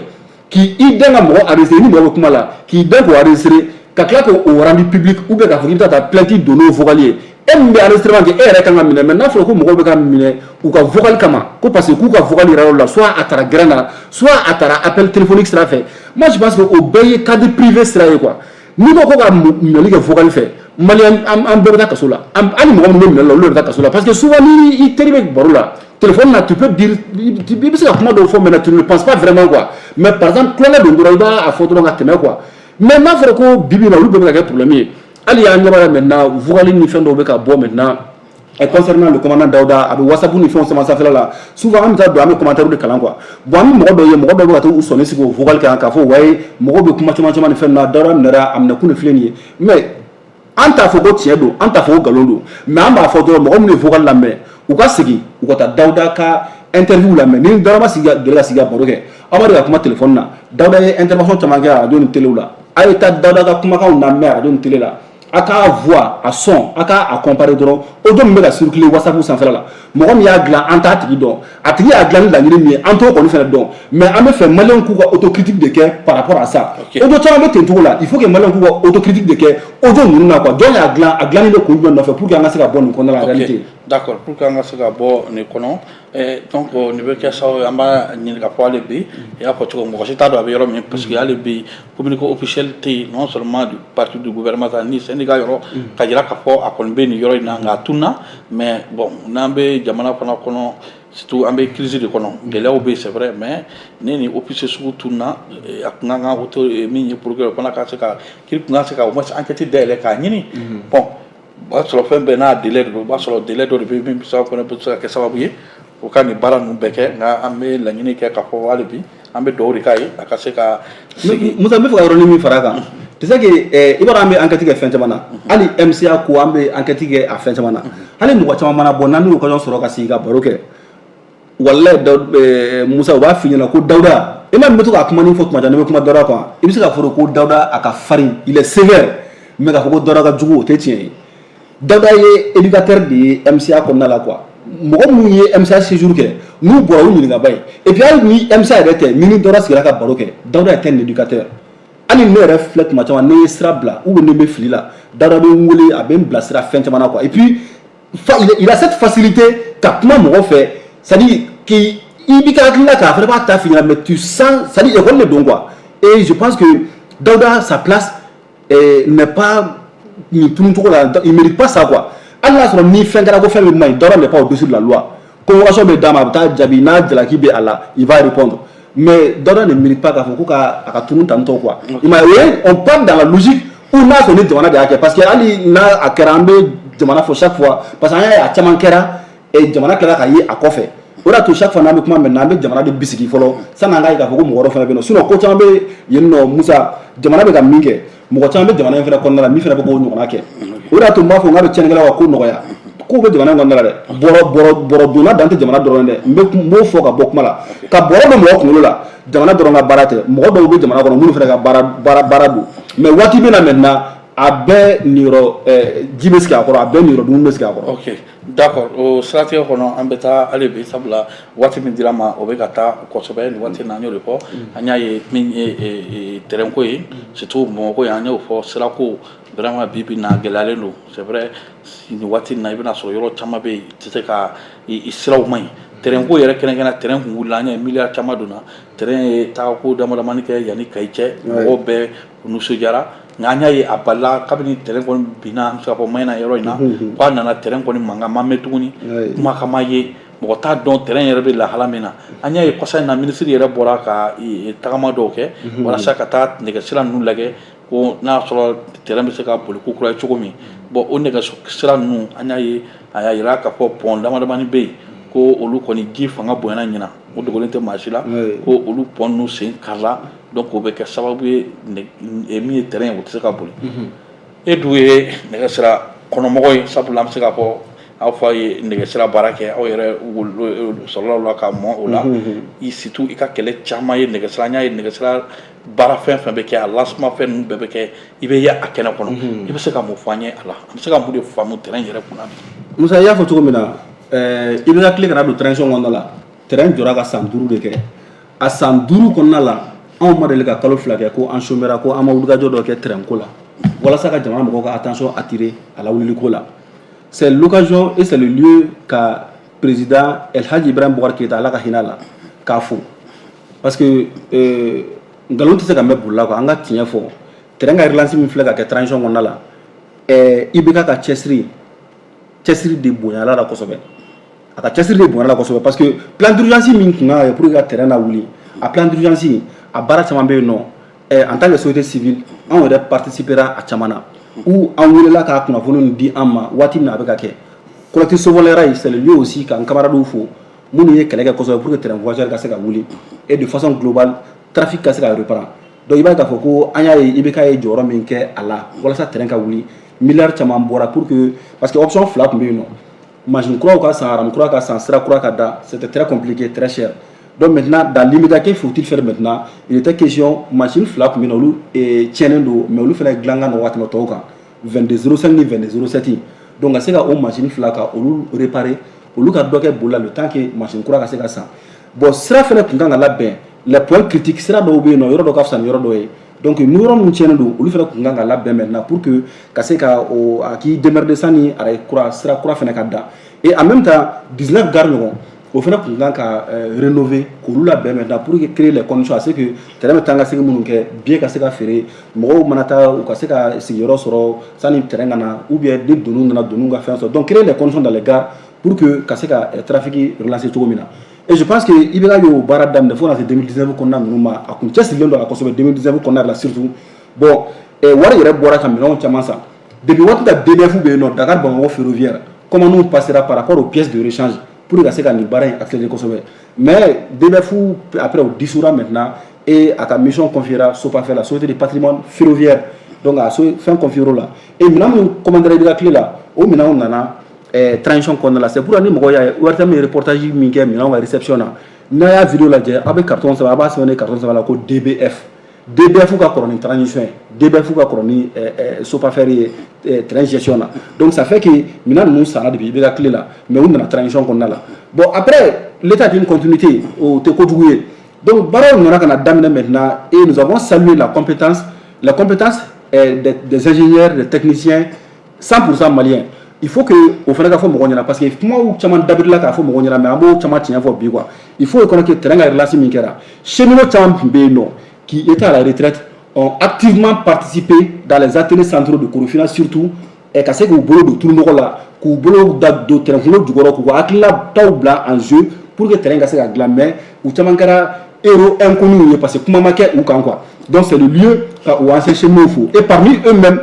k'i den ka mɔgɔ enregistré ni mɔgɔ bɛ kuma la, k'i den k'o enregistré ka tila k'o rendu public, ou bien k'a fɔ k'i bɛ taa plainte don n'o vocal ye. E min bɛ enregistrement kɛ, e yɛrɛ kan ka minɛ. Mais n'a fɔra ko mɔgɔw bɛ ka minɛ u ka vocal kama, ko parce que k'u ka vocal yɛrɛ la, soit a taara gɛrɛn na, soit a taara appel téléphonique sira fɛ, moi je pense que o bɛɛ ye cadre privé sira ye quoi. N'i ko ko ka minɛli kɛ vocal fɛ, Maliyɛn an bɛɛ bɛ taa kaso la. Hali mɔgɔ minnu bɛ minɛ la, olu de bɛ taa kaso la, parce que souvent ni i teri bɛ baro la téléphone na, tu peux dire, i bɛ se ka kuma dɔw fɔ, mais tu ne le penses pas vraiment quoi. Mais par exemple kulonkɛ don dɔrɔn, i b'a fɔ dɔrɔn ka tɛmɛ quoi. Mais n'a fɔra ko bi bi in na olu bɛɛ bɛ ka kɛ problème ye, hali y'an ɲɛ b'a la maintenant, vocal ni fɛn dɔw bɛ ka bɔ maintenant. Et concernant le commandant Daouda, a bɛ WhatsApp ni fɛnw caman sanfɛla la, souvent an bɛ taa don, an bɛ commentaire de kalan quoi. Bon, an bɛ mɔgɔ dɔw ye, mɔgɔ dɔw bɛ ka taa u sɔnni sigi o vocal kan k'a fɔ wayi, mɔgɔw bɛ kuma caman caman ni fɛn na, Daouda minɛra, a minɛ kun de filɛ nin ye. Mais an t'a fɔ ko tiɲɛ don, an t'a fɔ ko nkalon don, mais an b'a fɔ dɔrɔn mɔgɔ minnu ye vocal lamɛn, u ka segin u ka taa Dawuda ka interview lamɛn. Ni Dawuda ma sigi ka deli ka sigi ka baro kɛ, aw b'a deli ka kuma téléphone na, Dawuda ye intervention caman kɛ radio ni télé la. A ye taa Dawuda ka kumakanw lamɛn radio ni télé la, a k'a voix, a son, a k'a a comparer dɔrɔn. Audio min bɛ ka circuler WhatsApp sanfɛla la, mɔgɔ min y'a dilan, an t'a tigi dɔn. A tigi y'a dilan ni laɲini min ye, an t'o kɔni fɛnɛ dɔn. Mais an bɛ fɛ maliyɛnw k'u ka autocritique de kɛ par rapport à ça. Audio caman bɛ ten cogo la. Il faut que maliyɛnw k'u ka autocritique de kɛ audio ninnu na quoi. Jɔn y'a dilan? A dilanni bɛ kun jumɛn nɔfɛ pour que an ka se ka bɔ nin kɔnɔna la en réalité? D'accord, pour que an ka se ka bɔ nin kɔnɔ, donc nin bɛ kɛ sababu ye, an b'a ɲini ka fɔ hali bi, i y'a fɔ cogo min, mɔgɔ si t'a dɔn a bɛ yɔrɔ min, parce que hali bi communiqué officiel tɛ yen, non seulement du parti du gouvernement ni syndicat yɔrɔ ka jira k'a fɔ a kɔni bɛ nin yɔrɔ in na, nka a tununa. Mais bon, n'an bɛ jamana fana kɔnɔ, surtout an bɛ crise de kɔnɔ, gɛlɛyaw bɛ yen, c'est vrai, mais ne ni officier sugu tununa, a kun kan ka auto min ye procureur fana ka se ka kiiri kun ka se ka au moins enquête dayɛlɛ k'a ɲini. Bon, o b'a sɔrɔ fɛn bɛɛ n'a délai de don. O b'a sɔrɔ délai dɔ de bɛ yen min bɛ se fana bɛ se ka kɛ sababu ye o ka nin baara ninnu bɛɛ kɛ. Nka an bɛ laɲini kɛ k'a fɔ hali bi an bɛ dugawu de k'a ye, a ka se ka segin. Musa, n bɛ fɛ ka yɔrɔnin min fara a kan, tu sais que i b'a dɔn, an bɛ enquête kɛ fɛn caman na. Hali MCA ko, an bɛ enquête kɛ a fɛn caman na. Hali mɔgɔ caman mana bɔ, n'an y'o occasion sɔrɔ ka sigi ka baro kɛ, walayi, Musa, u b'a f'i ɲɛna ko Dawuda, i m'a ye, n bɛ to k'a kuma ni fɔ tuma caman, ne bɛ kuma Dawuda kan. I bɛ se k'a fɔ ko Dawuda a ka farin, il est sévère, mais k'a fɔ ko Dawuda ka jugu, o tɛ tiɲɛ ye. Dawuda ye éducateur de ye MCA kɔnɔna la quoi. Mɔgɔ minnu ye MCA séjour kɛ, n'u bɔra, u ɲininka ba ye. Et puis hali ni MCA yɛrɛ tɛ, ni Dawuda sigira ka baro kɛ, Dawuda est un éducateur. Hali ne yɛrɛ filɛ, tuma caman ne ye sira bila ou bien ne bɛ fili la, Dawuda bɛ n wele, a bɛ n bilasira fɛn caman na quoi. Et puis il a cette facilité ka kuma mɔgɔ fɛ, c'est à dire k'i i b'i ka hakilina kɛ, a fana b'a ta f'i ɲɛna, mais tu sens, c'est à dire école de don quoi. Et je pense que Dawuda, sa place n'est pas nin tunu cogo la. Il mérite pas ça quoi. Hali n'a sɔrɔ ni fɛn kɛra ko fɛn min man ɲi, Dawuda n'est pas au-dessus de la loi. Convocation bɛ d'a ma, a bɛ taa jaabi. N'a jalaki bɛ a la, il va répondre. Mais Dawuda ne mérite pas k'a fɔ ko ka a ka tunu tantɔ quoi. I m'a ye, o ye, on part dans la logique où n'a sɔrɔ ni jamana de y'a kɛ, parce que hali n'a a kɛra, an bɛ jamana fɔ chaque fois, parce que an y'a ye a caman kɛra et jamana tilala ka ye a kɔfɛ. O de y'a to chaque fois n'an bɛ kuma maintenant, an bɛ jamana de bisigi fɔlɔ sanni an k'a ye k'a fɔ ko mɔgɔ wɛrɛ fana bɛ yen nɔ. Sinon ko caman bɛ yen nɔ, Musa, jamana bɛ ka min kɛ, mɔgɔ caman bɛ jamana in fana kɔnɔna la min fana bɛ k'o ɲɔgɔnna kɛ. O de y'a to n b'a fɔ n k'a bɛ tiɲɛnikɛlaw ka ko nɔgɔya. Kow bɛ jamana in kɔnɔna la dɛ. Bɔrɔ bɔrɔ bɔrɔ donna dan tɛ jamana dɔrɔn dɛ. N bɛ n b'o fɔ ka bɔ kuma la, ka bɔrɔ don mɔgɔ kunkolo la, jamana dɔrɔn ka baara tɛ. Mɔgɔ dɔw bɛ jamana kɔnɔ minnu fana ka baara don. Mais waati bɛ na maintenant, a bɛɛ niyɔrɔ ji bɛ sigi a kɔrɔ, a bɛɛ niyɔrɔ dumuni bɛ sigi a kɔrɔ. Ok, d'accord. O siratigɛ kɔnɔ, an bɛ taa hali bi, sabula waati min dira ma, o bɛ ka taa kosɛbɛ nin waati in na. An y'o de fɔ, an y'a ye min ye terrain ko ye, surtout Bamakɔ yan, an y'o fɔ, sirako vraiment bi bi in na a gɛlɛyalen don, c'est vrai. Nin waati in na, i bɛna sɔrɔ yɔrɔ caman bɛ yen, i tɛ se ka i siraw man ɲi. Terrain ko yɛrɛ, kɛrɛnkɛrɛnnenya terrain kun wulila, an ye miliyari caman donna terrain ye, taako dama damani kɛ yanni Kayi cɛ, mɔgɔw bɛɛ nisɔndiyara. Nka an y'a ye a balila kabini terrain kɔni binna, an bɛ se k'a fɔ Mayina yɔrɔ in na, k'a nana terrain kɔni mankan ma mɛn tuguni, kumakan ma ye, mɔgɔ t'a dɔn terrain yɛrɛ bɛ lahala min na. An y'a ye kɔsa in na, minisiri yɛrɛ bɔra ka tagama dɔw kɛ walasa ka taa nɛgɛsira ninnu lajɛ, ko n'a y'a sɔrɔ terrain bɛ se ka boli ko kura ye cogo min. Bon, o nɛgɛsira ninnu, an y'a ye a y'a jira k'a fɔ pont dama damani bɛ yen ko olu kɔni ji fanga bonyana ɲina, o dogolen tɛ maa si la, ko olu pont ninnu sen karila. Donc o bɛ kɛ sababu ye, min ye terrain ye, o tɛ se ka boli. E dun ye nɛgɛsira kɔnɔmɔgɔ ye, sabula an bɛ se k'a fɔ aw fa ye nɛgɛsira baara kɛ, aw yɛrɛ sɔrɔla o la ka mɔn o la. I surtout i ka kɛlɛ caman ye nɛgɛsira. An y'a ye nɛgɛsira baara fɛn fɛn bɛ kɛ, a lancement fɛn ninnu bɛɛ bɛ kɛ, i bɛ ye a kɛnɛ kɔnɔ. I bɛ se ka mun fɔ an ye a la? An bɛ se ka mun de faamu terrain yɛrɛ kunna bi? Musa, i y'a fɔ cogo min na, i bɛ ka tile kana don transition kɔnɔna la, terrain jɔra ka san 5 de kɛ. A san 5 kɔnɔna la, anw ma deli ka kalo 2 kɛ ko an chômera, ko an ma wulikajɔ dɔ kɛ terrain ko la walasa ka jamana mɔgɔw ka attention attirer a la wuliliko la. C'est l'occasion et c'est le lieu ka président El Hadji Ibrahim Boubacar Keïta, Ala ka hinɛ a la, k'a fo, parce que nkalon tɛ se ka mɛn boli la quoi. An ka tiɲɛ fɔ, terrain ka relance min filɛ ka kɛ transition kɔnɔna la, IBK ka cɛsiri de bonyala la kosɛbɛ. A ka cɛsiri de bonyala la kosɛbɛ, parce que plan d'urgence min kun kan ka kɛ pour que ka terrain lawuli, a plan d'urgence a baara caman bɛ yen nɔ. En tant que société civile, anw yɛrɛ participera a caman na ou an welela k'a kunnafoni di an ma waati min na a bɛ ka kɛ. Collectif Sauvons les Rails, c'est le lieu aussi k'an camarades fo minnu ye kɛlɛ kɛ kosɛbɛ pour que train voyageur ka se ka wuli et de façon globale trafic ka se ka reprendre. Donc i b'a ye k'a fɔ ko an y'a ye IBK ye jɔyɔrɔ min kɛ a la walasa train ka wuli, miliyari caman bɔra pour que, parce que option fila tun bɛ yen nɔ: machine kuraw ka san, rame kura ka san, sira kura ka da. C'était très compliqué, très cher. Donc maintenant, dans l'immédiat, qu'il faut-il faire maintenant? Il était question, machine fila tun bɛ yen nɔ, olu tiɲɛnen don, mais olu fana dilan ka nɔgɔ ka tɛmɛ tɔw kan, 22,05 ni 22,07. Donc ka se ka o machine fila ka olu réparer, olu ka dɔ kɛ boli la le temps que machine kura ka se ka san. Bon, sira fana tun kan ka labɛn, les points critiques, sira dɔw bɛ yen nɔ, yɔrɔ dɔ ka fisa ni yɔrɔ dɔ ye. Donc ni yɔrɔ minnu tiɲɛnen don, olu fana tun kan ka labɛn maintenant pour que ka se ka o a k'i démerder sanni araye kura, sira kura fana ka da. Et en même temps, 19 gares ɲɔgɔn, o fana tun kan ka rénover, k'olu labɛn maintenant pour que créer les conditions à ce que terrain bɛ taa ka segin minnu kɛ, billet ka se ka feere, mɔgɔw mana taa, u ka se ka sigiyɔrɔ sɔrɔ sanni terrain ka na, ou bien ni doniw nana, doniw ka fɛn sɔrɔ. Donc créer les conditions dans les gares pour que ka se ka trafic relancer cogo min na. Et je pense que IBK y'o baara daminɛ fo ka na se 2019 kɔnɔna ninnu ma. A kun cɛsirilen don a la kosɛbɛ 2019 kɔnɔna la surtout. Bon, wari yɛrɛ bɔra ka minɛnw caman san depuis waati la. DBF bɛ yen nɔ, Dakar Bamako ferroviaire, commande passera par rapport aux pièces de rechange pour ka se ka nin baara in accélérer kosɛbɛ. Mais DBF après, o dissoudra maintenant et a ka mission confiera SOPAFER, la société de patrimoine ferroviaire. Donc a so fɛn confiera o la et minɛn minnu commandera IBK tile la, o minɛnw nana transition kɔnɔna la. C'est pourquoi ni mɔgɔw y'a ye, ORTM ye reportage min kɛ minɛnw ka réception na, n'a y'a vidéo lajɛ, aw bɛ carton sɛbɛn, a b'a sɛbɛn carton sɛbɛn la ko DBF. DBF ka kɔrɔ ni transition ye, DBF ka kɔrɔ ni SOPAFER ye train gestion na. Donc ça fait que minɛn ninnu sanna depuis IBK tile la, mais u nana transition kɔnɔna la. Bon, après, l'état d'une continuité, o tɛ kojugu ye. Donc baaraw nana ka na daminɛ maintenant et nous avons salué la compétence des ingénieurs, des techniciens 100% maliens. Il faut que o fana ka fɔ mɔgɔw ɲɛna, parce que kumaw caman dabirila k'a fɔ mɔgɔw ɲɛna, mais an b'o caman tiɲɛ fɔ bi quoi. Il faut reconnaître que terrain ka relance min kɛra, cheminots caman tun bɛ yen nɔ qui étaient à la retraite ont activement participé dans les ateliers centraux de Korofina surtout, ka se k'u bolo don turunɔgɔ la, k'u bolo da don terrain kunkolo jukɔrɔ, k'u ka hakilinataw bila en jeu pour que terrain ka se ka dilan. Mais u caman kɛra héros inconnus ye parce que kuma ma kɛ u kan quoi. Donc c'est le lieu ka o anciens cheminots fo. Et parmi eux-mêmes,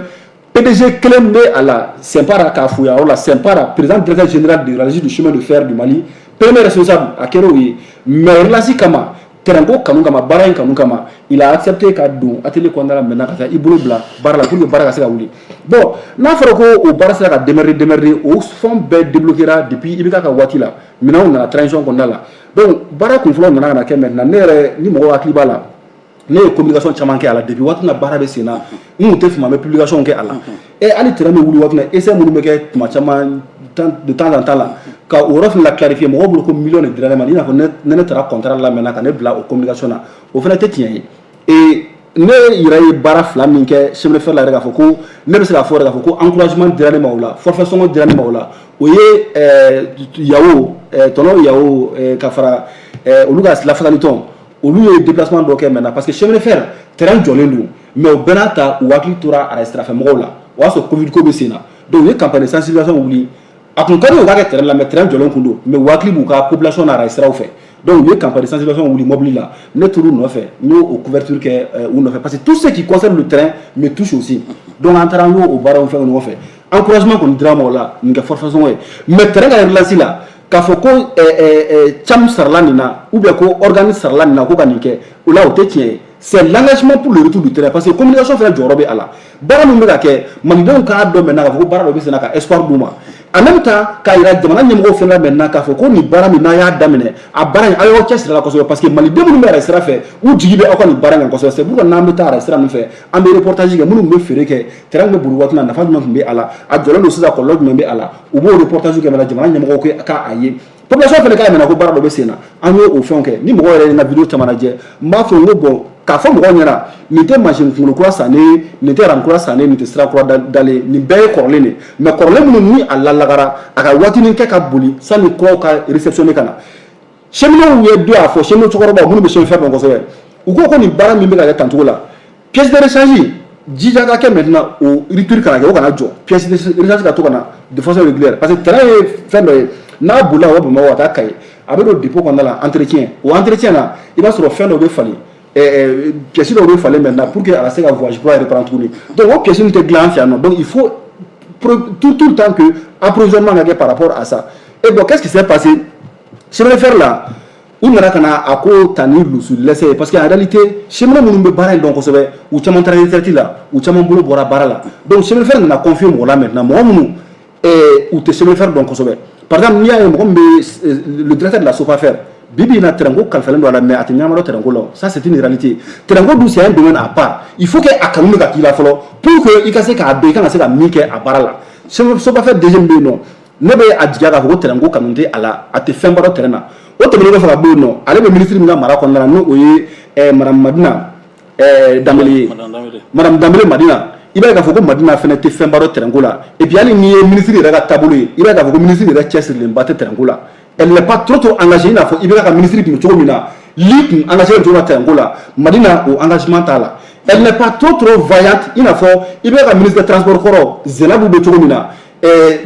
PDG kelen bɛ a la, Sɛnpara, k'a fo yan yɔrɔ la, Sɛnpara, président directeur général de la régie du chemin de fer du Mali, premier responsable a kɛra o ye. Mais relance kama, terrain ko kanu kama, baara in kanu kama, il a accepté ka don atelier kɔnɔna la maintenant, ka taa i bolo bila baara la pour que baara ka se ka wuli. Bon, n'a fɔra ko o baara sera ka démerder démerder, o fɛn bɛɛ débloquera depuis IBK ka waati la, minɛnw nana transition kɔnɔna la. Donc baara kunfɔlɔ nana ka na kɛ maintenant. Ne yɛrɛ, ni mɔgɔw hakili b'a la, ne ye communication caman kɛ a la depuis waati min na baara bɛ sen na. N kun tɛ fama, n bɛ publication kɛ a la. E hali terrain bɛ wuli waati min na, essai minnu bɛ kɛ tuma caman, de temps en temps la, ka o yɔrɔ fana la clarifier. Mɔgɔw bolo ko million de dira ne ma, i n'a fɔ ne taara contrat la maintenant ka ne bila o communication na, o fana tɛ tiɲɛ ye. Et ne yɛrɛ ye baara fila min kɛ chemin de fer la yɛrɛ, k'a fɔ ko ne bɛ se k'a fɔ yɛrɛ k'a fɔ ko encouragement dira ne ma o la, forfait sɔngɔ dira ne ma o la, o ye Yawo tɔnɔ Yawo ka fara olu ka lafasali tɔn, olu ye déplacement dɔ kɛ maintenant, parce que chemin de fer terrain jɔlen don, mais o bɛɛ n'a ta, u hakili tora a sirafɛmɔgɔw la. O y'a sɔrɔ Covid ko bɛ sen na. Donc u ye campagne de sensibilisation wuli. A kun ka di u ka kɛ terrain la, mais terrain jɔlen kun don, mais u hakili b'u ka population na siraw fɛ. Donc u ye campagne de sensibilisation wuli mobili la, ne tor'u nɔfɛ, n y'o o couverture kɛ u nɔfɛ, parce que tout ce qui concerne le train me touche aussi. Donc an taara, an y'o o baaraw fɛn ɲɔgɔn fɛ. Encouragement kɔni dira ma o la, nin kɛ forfait sɔngɔ ye. Mais terrain ka relance la, k'a fɔ ko CAM sarala nin na, ou bien ko organe sarala nin na ko ka nin kɛ o la, o tɛ tiɲɛ ye. C'est l'engagement pour le retour du terrain, parce que communication fana jɔyɔrɔ bɛ a la. Baara min bɛ ka kɛ, malidenw k'a dɔn maintenant k'a fɔ ko baara dɔ bɛ sen na, ka espoir d'u ma, en même temps k'a yira jamana ɲɛmɔgɔw fana maintenant k'a fɔ ko nin baara min n'a y'a daminɛ, a baara in, a y'aw cɛsiri a la kosɛbɛ, parce que maliden minnu bɛ arajo sira fɛ, u jigi bɛ aw ka nin baara in kan kosɛbɛ. C'est pourquoi n'an bɛ taa arajo sira min fɛ, an bɛ reportage kɛ, minnu bɛ feere kɛ, terrain bɛ boli waati min na, nafa jumɛn tun bɛ a la, a jɔlen don sisan, kɔlɔlɔ jumɛn bɛ a la, u b'o reportage kɛ maintenant, jamana ɲɛmɔgɔw k'a ye, population fana k'a minɛ ko baara dɔ bɛ sen na. An y'o o fɛnw kɛ. Ni mɔgɔ yɛrɛ ye n ka vidéo caman lajɛ, n b'a fɔ n ko bon, k'a fɔ mɔgɔw ɲɛna, nin tɛ machine kunkolo kura sannen, nin tɛ rame kura sannen, nin tɛ sira kura dalen, nin bɛɛ ye kɔrɔlen de. Mais kɔrɔlen minnu ni a lalagara, a ka waatinin kɛ ka boli sani kuraw ka réceptionner ka na. Cheminots ye dɔ y'a fɔ, cheminot cɛkɔrɔbaw minnu bɛ chemin fer dɔn kosɛbɛ, u ko ko nin baara min bɛ ka kɛ tancogo la, pièce de rechange jija ka kɛ maintenant, o rupture kana kɛ, o kana jɔ, pièce de rechange ka to ka na de façon régulière, parce que train ye fɛn dɔ ye, n'a bolila ka bɔ Bamakɔ ka taa Kayi, a bɛ don dépôt kɔnɔna la, entretien, o entretien na, i b'a sɔrɔ fɛn dɔ bɛ falen, pièce dɔw bɛ falen maintenant pour que a ka se ka voyage kura reprendre tuguni. Donc o pièce ninnu tɛ dilan an fɛ yan nɔ. Donc il faut tout le temps que approvisionnement ka kɛ par rapport à ça. Et bon, qu'est-ce qui s'est passé? Chemin de fer la, u nana ka na a ko ta ni lusu lɛsɛ ye, parce que en réalité, cheminot minnu bɛ baara in dɔn kosɛbɛ, u caman taara retraite la, u caman bolo bɔra baara la. Donc chemin de fer nana confier mɔgɔ la maintenant, mɔgɔ minnu u tɛ chemin de fer dɔn kosɛbɛ. Par exemple, n'i y'a ye mɔgɔ min bɛ le directeur de la SOPAFER, Bi bi in na, terrain ko kalifalen don a la, mais a tɛ ɲɛnama dɔn terrain ko la. Ça, c'est une réalité. Terrain ko dun, c'est un domaine à part. Il faut que a kanu de ka k'i la fɔlɔ pour que i ka se k'a dɔn i kan ka se ka min kɛ a baara la. Sopafer DG min bɛ yen nɔ, ne bɛ a jigiya k'a fɔ ko terrain ko kanu tɛ a la, a tɛ fɛnba dɔn terrain na. O tɛmɛnen kɔfɛ ka bɔ yen nɔ, ale bɛ ministre min ka mara kɔnɔna la, n'o ye madame Madina Danbele ye, madame Danbele Madina, i b'a ye k'a fɔ ko Madina fɛnɛ tɛ fɛnba dɔn terrain ko la. Et puis, hali n'i ye ministre yɛrɛ ka taabolo ye, i b'a ye k'a fɔ ko ministre yɛrɛ cɛsirilenba tɛ terrain ko la. Elle n'est pas trop trop engagée. I n'a fɔ IBK ka ministre tun bɛ cogo min na, li tun engagé cogo min na terrain ko la, Madina o engagement t'a la. Elle n'est pas trop trop vaillante. I n'a fɔ IBK ka ministre de transport kɔrɔ Zenabu bɛ cogo min na,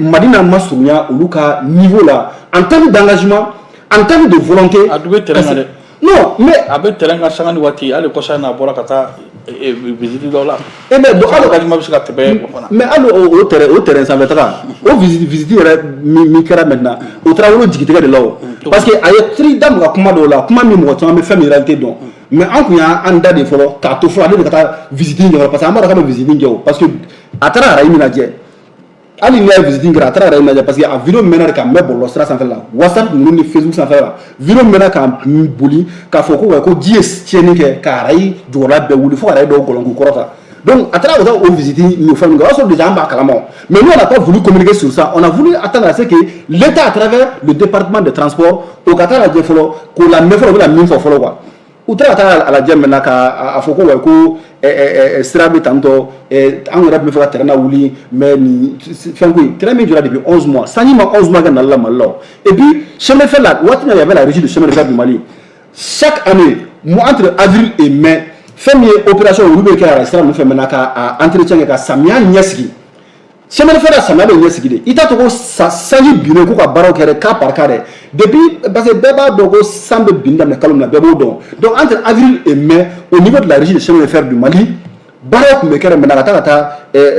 Madina ma surunya olu ka niveau la en termes d'engagement, en termes de volonté. A dun bɛ terrain kan dɛ. Non, mais a bɛ terrain kan sanga ni waati. Hali kɔsa in na, a bɔra ka taa visite dɔw la. Eh mais donc, engagement bɛ se ka tɛmɛ o fana. Mais hali o terrain sanfɛ taga, o visite yɛrɛ min kɛra maintenant, o taara wolo jigitigɛ de la o, parce que a ye tri da mɔgɔ kuma dɔw la, kuma min mɔgɔ caman bɛ fɛn min réalité dɔn. Mais an kun y'an da de fɔlɔ k'a to fɔlɔ ale de ka taa visite in kɛ, parce que an b'a dɔn k'a bɛ visite in kɛ o, parce que a taara arayi min lajɛ, hali n'i y'a visite in kɛra, a taara arayi min lajɛ, parce que a vidéo mɛnna de ka mɛn bɔlɔlɔ sira sanfɛ la, WhatsApp ninnu ni Facebook sanfɛ la, vidéo mɛnna ka boli k'a fɔ ko wa ko ji ye tiɲɛni kɛ ka arayi jukɔrɔla bɛɛ wuli fo ka arayi dɔw gɔlɔn k'u kɔrɔta. Donc a taara o taa o visite n'o fɛn ninnu kɛ, o y'a sɔrɔ déjà an b'a kalama o. Mais nous, on n'a pas voulu communiquer sur ça. On a voulu attendre à ce que l'État, à travers le département de transport, o ka taa lajɛ fɔlɔ, k'o lamɛn fɔlɔ, u bɛna min fɔ fɔlɔ quoi. U taara ka taa a lajɛ maintenant, ka a fɔ ko wa ko sira bɛ tantɔ, an yɛrɛ tun bɛ fɛ ka terrain lawuli, mais nin fɛn ko in, terrain min jɔra depuis 11 mois, sanji ma 11 mois kɛ nali la Mali la o. Et puis chemin de fer la, waati min na il y avait la régie de chemin de fer du Mali, chaque année, entre avril et mai, fɛn min ye opération, olu bɛ kɛ sira ninnu fɛ maintenant ka a entretien kɛ ka samiya ɲɛsigi. Chemin de fer la, samiya bɛ ɲɛsigi de. I t'a to ko sanji binnen ko ka baaraw kɛ dɛ, cas par cas dɛ. Depuis, parce que bɛɛ b'a dɔn ko san bɛ bin daminɛ kalo min na, bɛɛ b'o dɔn. Donc entre avril et mai, au niveau de la régie de chemin de fer du Mali, baaraw tun bɛ kɛ maintenant ka taa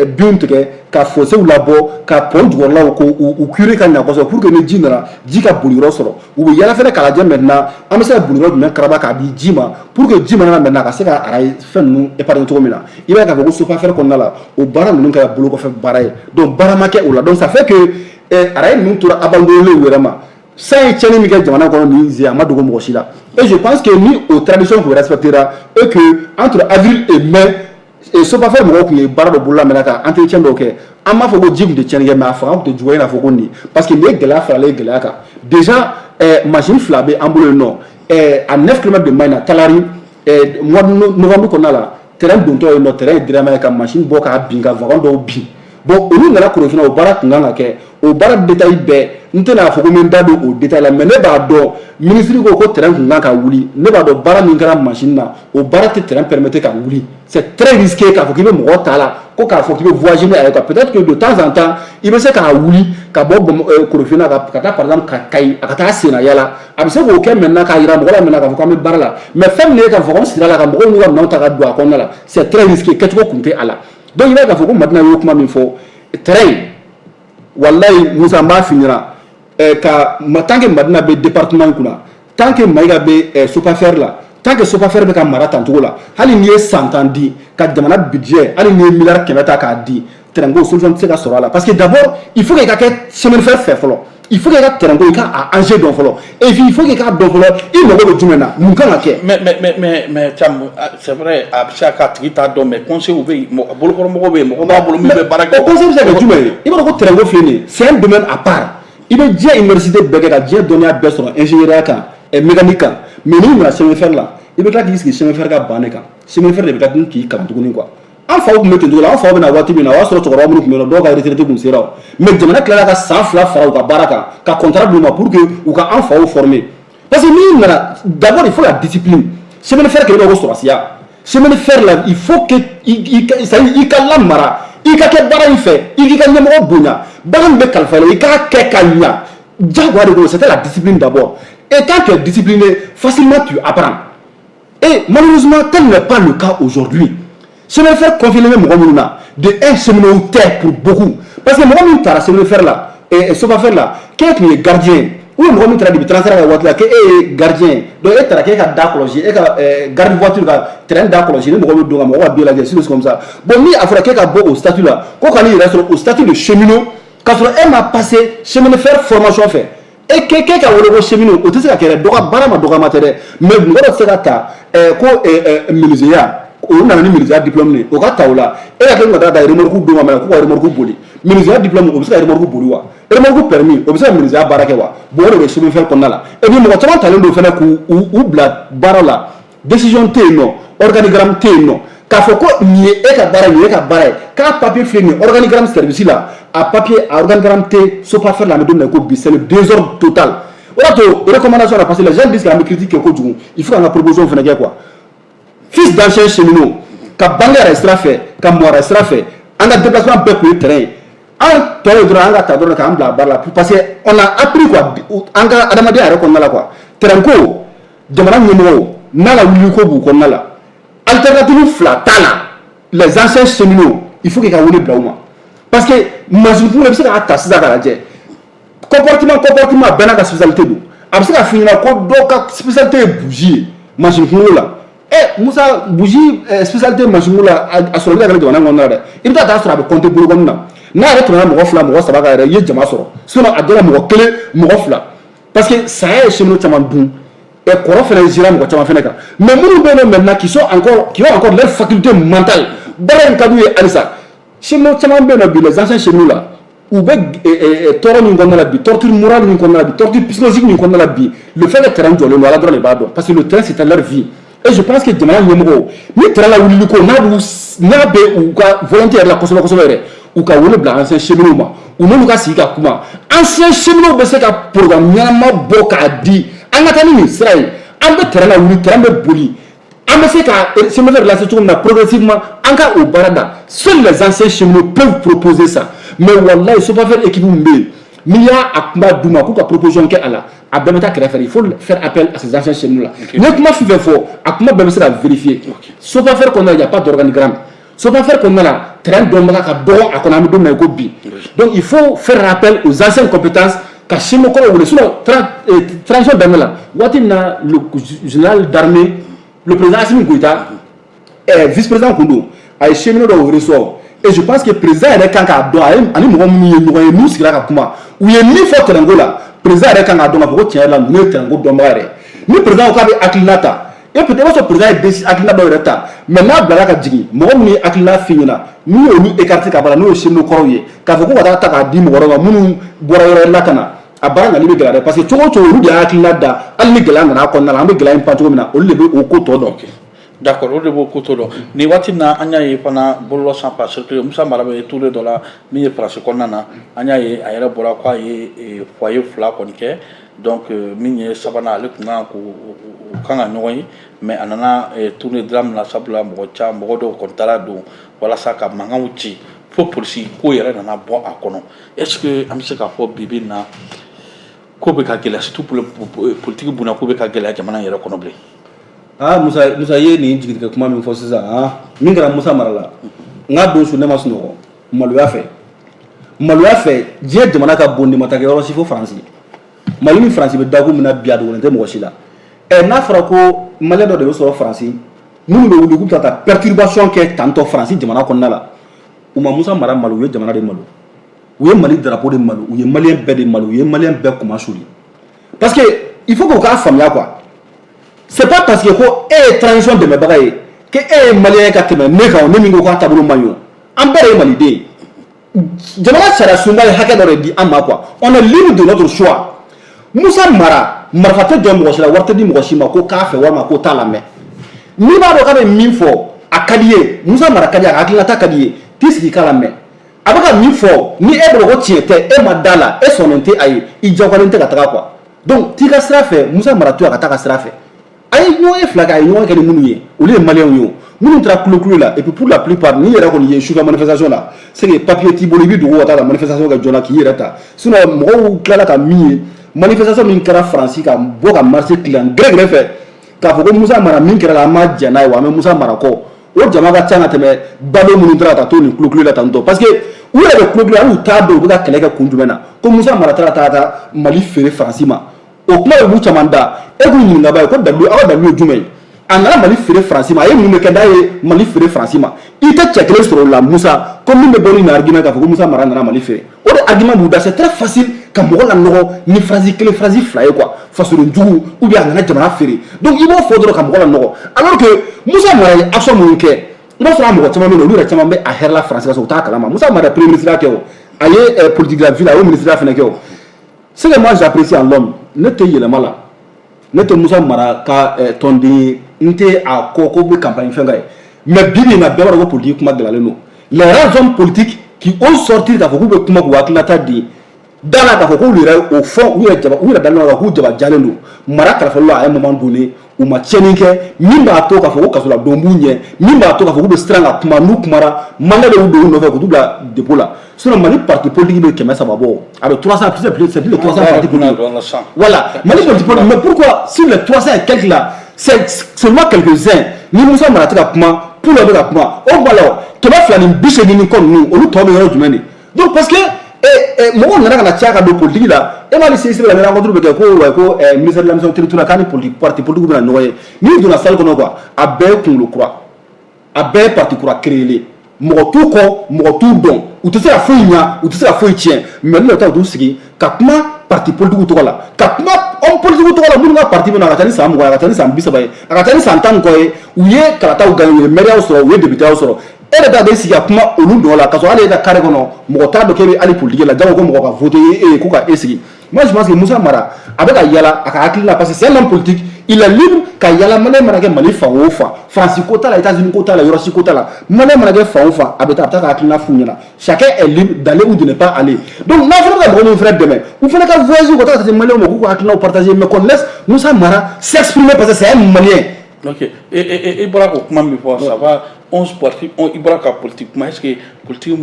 binw tigɛ, ka fossew labɔ, ka pont jukɔrɔlaw ko u curer ka ɲa kosɛbɛ pour que ni ji nana, ji ka boli yɔrɔ sɔrɔ. U bɛ yala fɛnɛ k'a lajɛ maintenant an bɛ se ka boli yɔrɔ jumɛn karaba k'a di ji ma pour que ji mana na maintenant, a ka se ka arayi fɛn ninnu épargner cogo min na. I b'a ye k'a fɔ ko Sopafer kɔnɔna la, o baara ninnu kɛra bolo kɔfɛ baara ye. Donc baara ma kɛ o la. Donc ça fait que arayi ninnu tora abandonné u yɛrɛ ma. San ye tiɲɛni min kɛ jamana kɔnɔ nin zen, a ma dogo mɔgɔ si la. Et je pense que ni o tradition tun respectera et que entre avril et mai, Sopafer mɔgɔw tun ye baara dɔ bolola minɛ ka entretien dɔw kɛ, an b'a fɔ ko ji tun tɛ tiɲɛni kɛ, mais a fanga tun tɛ juguya i n'a fɔ ko nin, parce que nin ye gɛlɛya faralen gɛlɛya kan. Déjà machine fila bɛ an bolo yen nɔ à 9 km de Mayina Talari, mois de novembre kɔnɔna la, terrain dontɔ yen nɔ, terrain ye dɛrɛmɛ ye ka machine bɔ k'a bin, ka wagon dɔw bin. Bon, olu nana Korofina, o baara tun kan ka kɛ. O baara détail bɛɛ, n tɛna fɔ ko n bɛ n da don o détail la, mais ne b'a dɔn ministre ko ko terrain tun kan ka wuli. Ne b'a dɔn baara min kɛra machine na, o baara tɛ terrain permettre ka wuli. C'est très risqué k'a fɔ k'i bɛ mɔgɔ ta la ko k'a fɔ k'i bɛ voyager n'a ye quoi. Peut-être que de temps en temps, i bɛ se k'a wuli ka bɔ Korofina ka taa, par exemple, ka Kayi, a ka taa senna yala, a bɛ se k'o kɛ maintenant k'a yira mɔgɔ la maintenant k'a fɔ k'an bɛ baara la. Mais fɛn min ye ka wagon siri a la, ka mɔgɔw n'u ka minɛnw ta ka don a kɔnɔna la, c'est très risqué, kɛcogo kun tɛ a la. Donc i b'a ye k'a fɔ ko Madina y'o kuma min fɔ, terrain, walayi Musa, n b'a f'i ɲɛna, ka tant que Madina bɛ département in kunna, tant que Mayiga bɛ Sopafer la, tant que Sopafer bɛ ka mara tancogo la, hali n'i ye san 10 di ka jamana budget, hali n'i ye miliyari 100 ta k'a di, terrain ko solution tɛ se ka sɔrɔ a la, parce que d'abord il faut que i ka kɛ chemin de fer fɛ fɔlɔ, il faut que i ka terrain ko, i ka a enjeu dɔn fɔlɔ, et puis il faut que i k'a dɔn fɔlɔ i mago bɛ jumɛn na, mun kan ka kɛ. Mais Thiam, c'est vrai, a bɛ se ka kɛ a tigi t'a dɔn, mais conseil bɛ yen, bolokɔrɔmɔgɔw bɛ yen, mɔgɔ b'a bolo min bɛ baara kɛ. O conseil bɛ se ka kɛ jumɛn ye? I b'a dɔn ko terrain ko filɛ nin ye, c'est un domaine à part. I bɛ diɲɛ université bɛɛ kɛ ka diɲɛ dɔnniya bɛɛ sɔrɔ ingénierie kan, mécanique kan, mais n'i nana chemin de fer la, i bɛ tila k'i sigi chemin de fer ka ban de kan. Chemin de fer de bɛ tila k'i kalan tuguni quoi. An faw tun bɛ ten cogo la. An faw bɛ na waati min na, o y'a sɔrɔ cɛkɔrɔba minnu tun bɛ yen nɔ, dɔw ka retraite tun sera o, mais jamana tilala ka san 2 fara u ka baara kan, ka contrat d'u ma pour que u ka an faw former. Parce que n'i nana, d'abord il faut la discipline. Chemin de fer kɛlen bɛ ko sɔrɔsiya. Chemin de fer la, il faut que i ka lamara, i ka kɛ baara in fɛ, i k'i ka ɲɛmɔgɔ bonya, baara min bɛ kalifa i la, i k'a kɛ ka ɲa, diyagoya de ko. C'était la discipline d'abord, et quand tu es discipliné, facilement tu apprends. Et malheureusement, tel n'est pas le cas aujourd'hui. Chemin de fer confié bɛ mɔgɔ minnu na, de un, cheminots tɛ pour beaucoup, parce que mɔgɔ min taara chemin de fer la, Sopafer la, k'e tun ye gardien ou bien mɔgɔ min taara depuis transfert ka waati la, k'e ye gardien, donc e taara k'e ka da kɔlɔsi, e ka garde voiture, ka train da kɔlɔsi, ni mɔgɔ bɛ don ka mɔgɔ ka billet lajɛ, c'est comme ça. Bon, ni a fɔra k'e ka bɔ o statut la ko ka n'i yɛrɛ sɔrɔ o statut de cheminot, k'a sɔrɔ e ma passé chemin de fer formation fɛ, E k'e ka wele ko cheminot, o tɛ se ka kɛ dɛ. Dɔgɔ baara ma dɔgɔma tɛ dɛ, mais mɔgɔ dɔ tɛ se ka ta ko menuisier, o nana ni menuisier diplôme de ye, o ka ta o la, e ka tila ka taa da remorque d'o ma mɛ k'u ka remorque boli. Menuisier diplôme, o bɛ se ka remorque boli wa? Remorque permis, o bɛ se ka menuisier baara kɛ wa? Bon, o de bɛ chemin fer kɔnɔna la. Et puis mɔgɔ caman talen don fɛnɛ k'u u bila baara la, décision tɛ yen nɔ, organigramme tɛ yen nɔ k'a fɔ ko nin ye e ka baara, nin ye e ka baara ye, k'a papier filɛ nin ye, organigramme service la, a papier, a organigramme tɛ SOPAFER la. An bɛ don min na i ko bi, c'est le désordre total. O de y'a to recommandation la, parce que les gens disent qu'an bɛ critique kɛ kojugu, il faut k'an ka proposition fana kɛ quoi. Fils d'anciens cheminots, ka bange yɛrɛ sira fɛ, ka mɔ yɛrɛ sira fɛ, an ka déplacement bɛɛ tun ye train ye. An tɔ ye dɔrɔn an ka ta dɔrɔn k'an bila baara la, parce que on a appris quoi, an ka adamadenya yɛrɛ kɔnɔna la quoi. Train ko, jamana ɲɛmɔgɔw n'a ka wuli ko b'u kɔnɔna la, alternative fila t'a la. Les anciens cheminots, il faut k'i ka wele bila u ma, parce que mansin i bɛ se k'a ta sisan k'a lajɛ, compartiment bɛɛ n'a ka spécialité don. A bɛ se ka f'i ɲɛna ko dɔw ka spécialité ye bougie ye mansin kunkolo la. Ɛ Musa, bougie spécialité mansin kunkolo la, a sɔrɔli ka gɛlɛn jamana kɔnɔna la dɛ. I bɛ taa sɔrɔ a bɛ compter bolokɔni na, n'a yɛrɛ tɛmɛna mɔgɔ fila, mɔgɔ saba kan yɛrɛ, i ye jama sɔrɔ. Sinon a dɔw la mɔgɔ kelen, mɔgɔ fila, parce que saya ye cheminot caman dun, ɛ kɔrɔ fɛnɛ zira mɔgɔ caman fɛnɛ kan. Mais minnu bɛ yen nɔ maintenant, qui ont encore leur faculté mentale, baara in ka d'u ye halisa. Cheminot caman bɛ yen nɔ bi, les anciens cheminots la, u bɛ tɔɔrɔ min kɔnɔna la bi, torture morale min kɔnɔna la bi, torture psychologique min kɔnɔna la bi, le fait que train jɔlen don, Ala dɔrɔn de b'a dɔn, parce que le train, c'était leur vie. Et je pense que jamana ɲɛmɔgɔw ni train la wulili ko n'a b'u n'a bɛ u ka volonté yɛrɛ la kosɛbɛ kosɛbɛ yɛrɛ, u ka wele bila anciens cheminots ma, u n'olu ka sigi ka kuma. Anciens cheminots bɛ se ka programme ɲɛnama bɔ k'a di, an ka taa ni nin sira ye, an bɛ train la wuli, train bɛ boli, an bɛ se ka chemin fer relancer cogo min na progressivement, an ka o baara da. Seuls les anciens cheminots peuvent proposer ça. Mais wallahi, SOPAFER équipe min bɛ yen, n'i y'a a kuma d'u ma k'u ka proposition kɛ a la, a bɛɛ bɛ taa kɛrɛfɛ. Il faut faire appel à ces anciens cheminots là. N ye kuma fɛn fɛn fɔ, a kuma bɛɛ bɛ se ka vérifier. SOPAFER kɔnɔna la, il y a pas d'organigramme. SOPAFER kɔnɔna la, train dɔnbaga ka dɔgɔ a kɔnɔ, an bɛ don min na i ko bi. Donc il faut faire appel aux anciennes compétences, ka cheminot kɔrɔw wele. Sinon transition daminɛ la, waati min na le général d'armée, le président Assimi Goïta, vice-président kun don, a ye cheminot dɔw recevoir. Et je pense que président yɛrɛ kan k'a dɔn, a ye ani mɔgɔ minnu ye ɲɔgɔn ye, n'u sigira ka kuma, u ye min fɔ train ko la, président yɛrɛ kan k'a dɔn k'a fɔ ko tiɲɛ yɛrɛ la, ninnu ye train ko dɔnbaga yɛrɛ. Ni président ko k'a bɛ hakilina ta, et peut-être i b'a sɔrɔ président ye hakilina dɔw yɛrɛ ta, mais n'a bilala ka jigin, mɔgɔ minnu ye hakilina f'i ɲɛna, n'u y'olu écarter ka bɔ a la, n'o ye cheminot kɔrɔw ye, k'a fɔ ko ka taa ta k'a di mɔgɔ wɛrɛ ma minnu bɔra yɔrɔ wɛrɛ la ka na, a baara ɲali bɛ gɛlɛya dɛ, parce que cogo o cogo, olu de y'a hakilina da. Hali ni gɛlɛya nana a kɔnɔna la, an bɛ gɛlɛya in pan cogo min na, olu de bɛ o ko tɔ dɔn. D'accord, o de b'o ko to dɔn. Nin waati na, an y'a ye fana bɔlɔlɔ sanfɛ, a circulé, Musa Mara bɛ tournée dɔ la min ye Faransi kɔnɔna na. An y'a ye a yɛrɛ bɔra k'a ye foyer fila kɔni kɛ. Donc min ye sabanan, ale tun kan k'o kan ka ɲɔgɔn ye, mais a nana tournée drame la, sabula mɔgɔ caman, mɔgɔ dɔw kɔni taara don walasa ka mankanw ci, fo polisi ko yɛrɛ nana bɔ a kɔnɔ. Est ce que an bɛ se k'a fɔ bi bi in na ko bɛ ka gɛlɛya, surtout politique bunna ko bɛ ka gɛlɛya jamana yɛrɛ kɔnɔ bilen? Ah Musa, Musa ye nin jigitigɛ kuma min fɔ sisan, ah min kɛra Musa Mara la, n ka don su ne ma sunɔgɔ maloya fɛ, maloya fɛ. Diɲɛ jamana ka bon, nin ma taa kɛ yɔrɔ si fo Faransi. Mali ni Faransi bɛ dakun min na bi, a dogolen tɛ mɔgɔ si la. Ɛ n'a fɔra ko malien dɔ de bɛ sɔrɔ Faransi, minnu bɛ wuli k'u bɛ taa perturbation kɛ tantɔ Faransi jamana kɔnɔna la, u ma Musa Mara malo, u ye jamana de malo, u ye Mali drapeau de malo, u ye malien bɛɛ de malo, u ye malien bɛɛ kuma suli. Parce que il faut k'u k'a faamuya quoi, c'est pas parce que ko e ye transition dɛmɛbaga ye que e ye malien ye ka tɛmɛ ne kan. Ne min ko k'a taabolo man ɲi o, an bɛɛ de ye maliden ye. Jamana sariya sunba ye hakɛ dɔ de di an ma quoi, on est libre de notre choix. Musa Mara, marifa tɛ jɔ mɔgɔ si la, wari tɛ di mɔgɔ si ma ko k'a fɛ walima ko t'a lamɛn. N'i b'a dɔn k'a bɛ min fɔ, a ka di ye, Musa Mara ka di, a ka hakilinata ka di ye, t'i sigi k'a lamɛn. A bɛ ka min fɔ, ni e bolo ko tiɲɛ tɛ, e ma da la, e sɔnnen tɛ a ye, i jagoyalen tɛ ka taga quoi. Donc t'i ka sira fɛ, Musa Mara to yen, a ka taa ka sira fɛ. A ye ɲɔgɔn ye fila kɛ, a ye ɲɔgɔn kɛ ni minnu ye, olu ye maliyɛnw ye o, minnu taara kulo la. Et puis pour la plupart, n'i yɛrɛ kɔni ye sufɛ manifestation la, c'est que papier t'i bolo, i bɛ dogo ka taa ka manifestation kɛ joona k'i yɛrɛ ta. Sinon mɔgɔw tilala ka min ye, manifestation min kɛra Faransi, ka bɔ ka marcher tilan gɛrɛgɛrɛ fɛ k'a fɔ ko Musa Mara min kɛra la, an ma jɛn n'a ye wa, an bɛ Musa Mara kɔ, o jama ka ca ka tɛmɛ baden minnu taara ka taa to nin kulo la tantɔ, parce que u yɛrɛ bɛ kulo, hali u t'a dɔn u bɛ ka kɛlɛ kɛ kun jumɛn na, ko Musa Mara taara taa Mali feere Faransi ma. O kuma bɛ b'u caman da. E k'u ɲininka ba ye ko dalu, aw ka dalu ye jumɛn ye? A nana Mali feere Faransi ma, a ye mun de kɛ n'a ye Mali feere Faransi ma? I tɛ cɛ kelen sɔrɔ o la Musa ko min bɛ bɔ ni nin argument k'a fɔ ko Musa Mara nana Mali feere. O de argument b'u da, c'est très facile. ka mɔgɔ lanɔgɔ ni phrase kelen, phrase fila ye quoi, fasoden jugu ou bien a nana jamana feere. Donc i b'o fɔ dɔrɔn ka mɔgɔ lanɔgɔ, alors que Musa Mara ye action minnu kɛ, i b'a sɔrɔ a mɔgɔ caman bɛ yen nɔ, olu yɛrɛ caman bɛ a hɛrɛ la Faransi ka sɔrɔ u t'a kalama. Musa Mara premier ministre kɛ o, a ye politique de la ville, a y'o ministre fana kɛ o. Ce que moi j'apprécie en l'homme, ne tɛ yɛlɛma la, ne tɛ Musa Mara ka tɔnden ye, n tɛ a kɔ ko bɛ campagne fɛn ka ye, mais bi bi in na, bɛɛ b'a dɔn ko politique kuma gɛlɛyalen don. Les rares hommes politiques qui osent sortir k'a fɔ k'u bɛ kuma k'u hakilinata di da la, k'a fɔ k'olu yɛrɛ au fond u yɛrɛ jaba, u yɛrɛ dalen don k'u jaba jalen don mara kalifali la, à un moment donné u ma tiɲɛni kɛ min b'a to k'a fɔ ko kasoladon b'u ɲɛ, min b'a to k'a fɔ k'u bɛ siran ka kuma. N'u kumara, mandat de y'u don u nɔfɛ k'u bila dépôt la. Sinon Mali parti politique bɛ 300 bɔ, a bɛ 300, c'est plus de 300 partis politiques. Voilà, Mali parti politique. Mais pourquoi sur les 300 et quelques là, c'est seulement quelques-uns ni Musa Mara tɛ ka kuma pour bɛ ka kuma? O kuma la, 280 ni kɔ ninnu, olu tɔ bɛ yɔrɔ jumɛn de? Donc parce que mɔgɔw nana ka na caya ka don politique la. E b'a ni CICB la, rencontre bɛ kɛ ko ouais, ko ministère de l'administration territoriale k'a ni politique, parti politique bɛna ɲɔgɔn ye. N'i donna salle kɔnɔ quoi, a bɛɛ ye kunkolo kura, a bɛɛ ye parti kura créé, mɔgɔ t'u kɔ, mɔgɔ t'u dɔn, u tɛ se ka foyi ɲa, u tɛ se ka foyi tiɲɛ. Mais n'u yɛrɛ t'u sigi ka kuma parti politique tɔgɔ la, ka kuma homme politique tɔgɔ la, minnu ka parti bɛ na, a ka ca ni san 20 ye, a ka ca ni san 30 ye, a ka ca ni san 10 ni kɔ ye, u ye kalataw gagné, u ye maire sɔrɔ, u ye député sɔrɔ, e yɛrɛ ta bɛ sigi ka kuma olu nɔ la, k'a sɔrɔ hali e ka carré kɔnɔ, mɔgɔ t'a dɔn k'e bɛ hali politique la, jango ko mɔgɔ ka voter e ye ko ka e sigi. Moi je pense que Moussa Mara a bɛ ka yala a ka hakili la, parce que c'est un homme politique, il est libre ka yala. Malien mana kɛ Mali fan o fan, Faransi ko t'a la, États-Unis ko t'a la, yɔrɔ si ko t'a la, Malien mana kɛ fan o fan, a bɛ taa, a bɛ taa ka hakilina f'u ɲɛna. Chacun est libre d'aller ou de ne pas aller. Donc n'a fana ka mɔgɔ minnu fana dɛmɛ, u fana ka voyage ka taa ka se Malienw ma k'u ka hakilinaw partager, mais qu'on laisse Moussa Mara s'exprimer parce que c'est un Malien. Ok, e bɔra k'o kuma min fɔ, ça va, 11 partis, i bɔra ka politique kuma. est ce que politique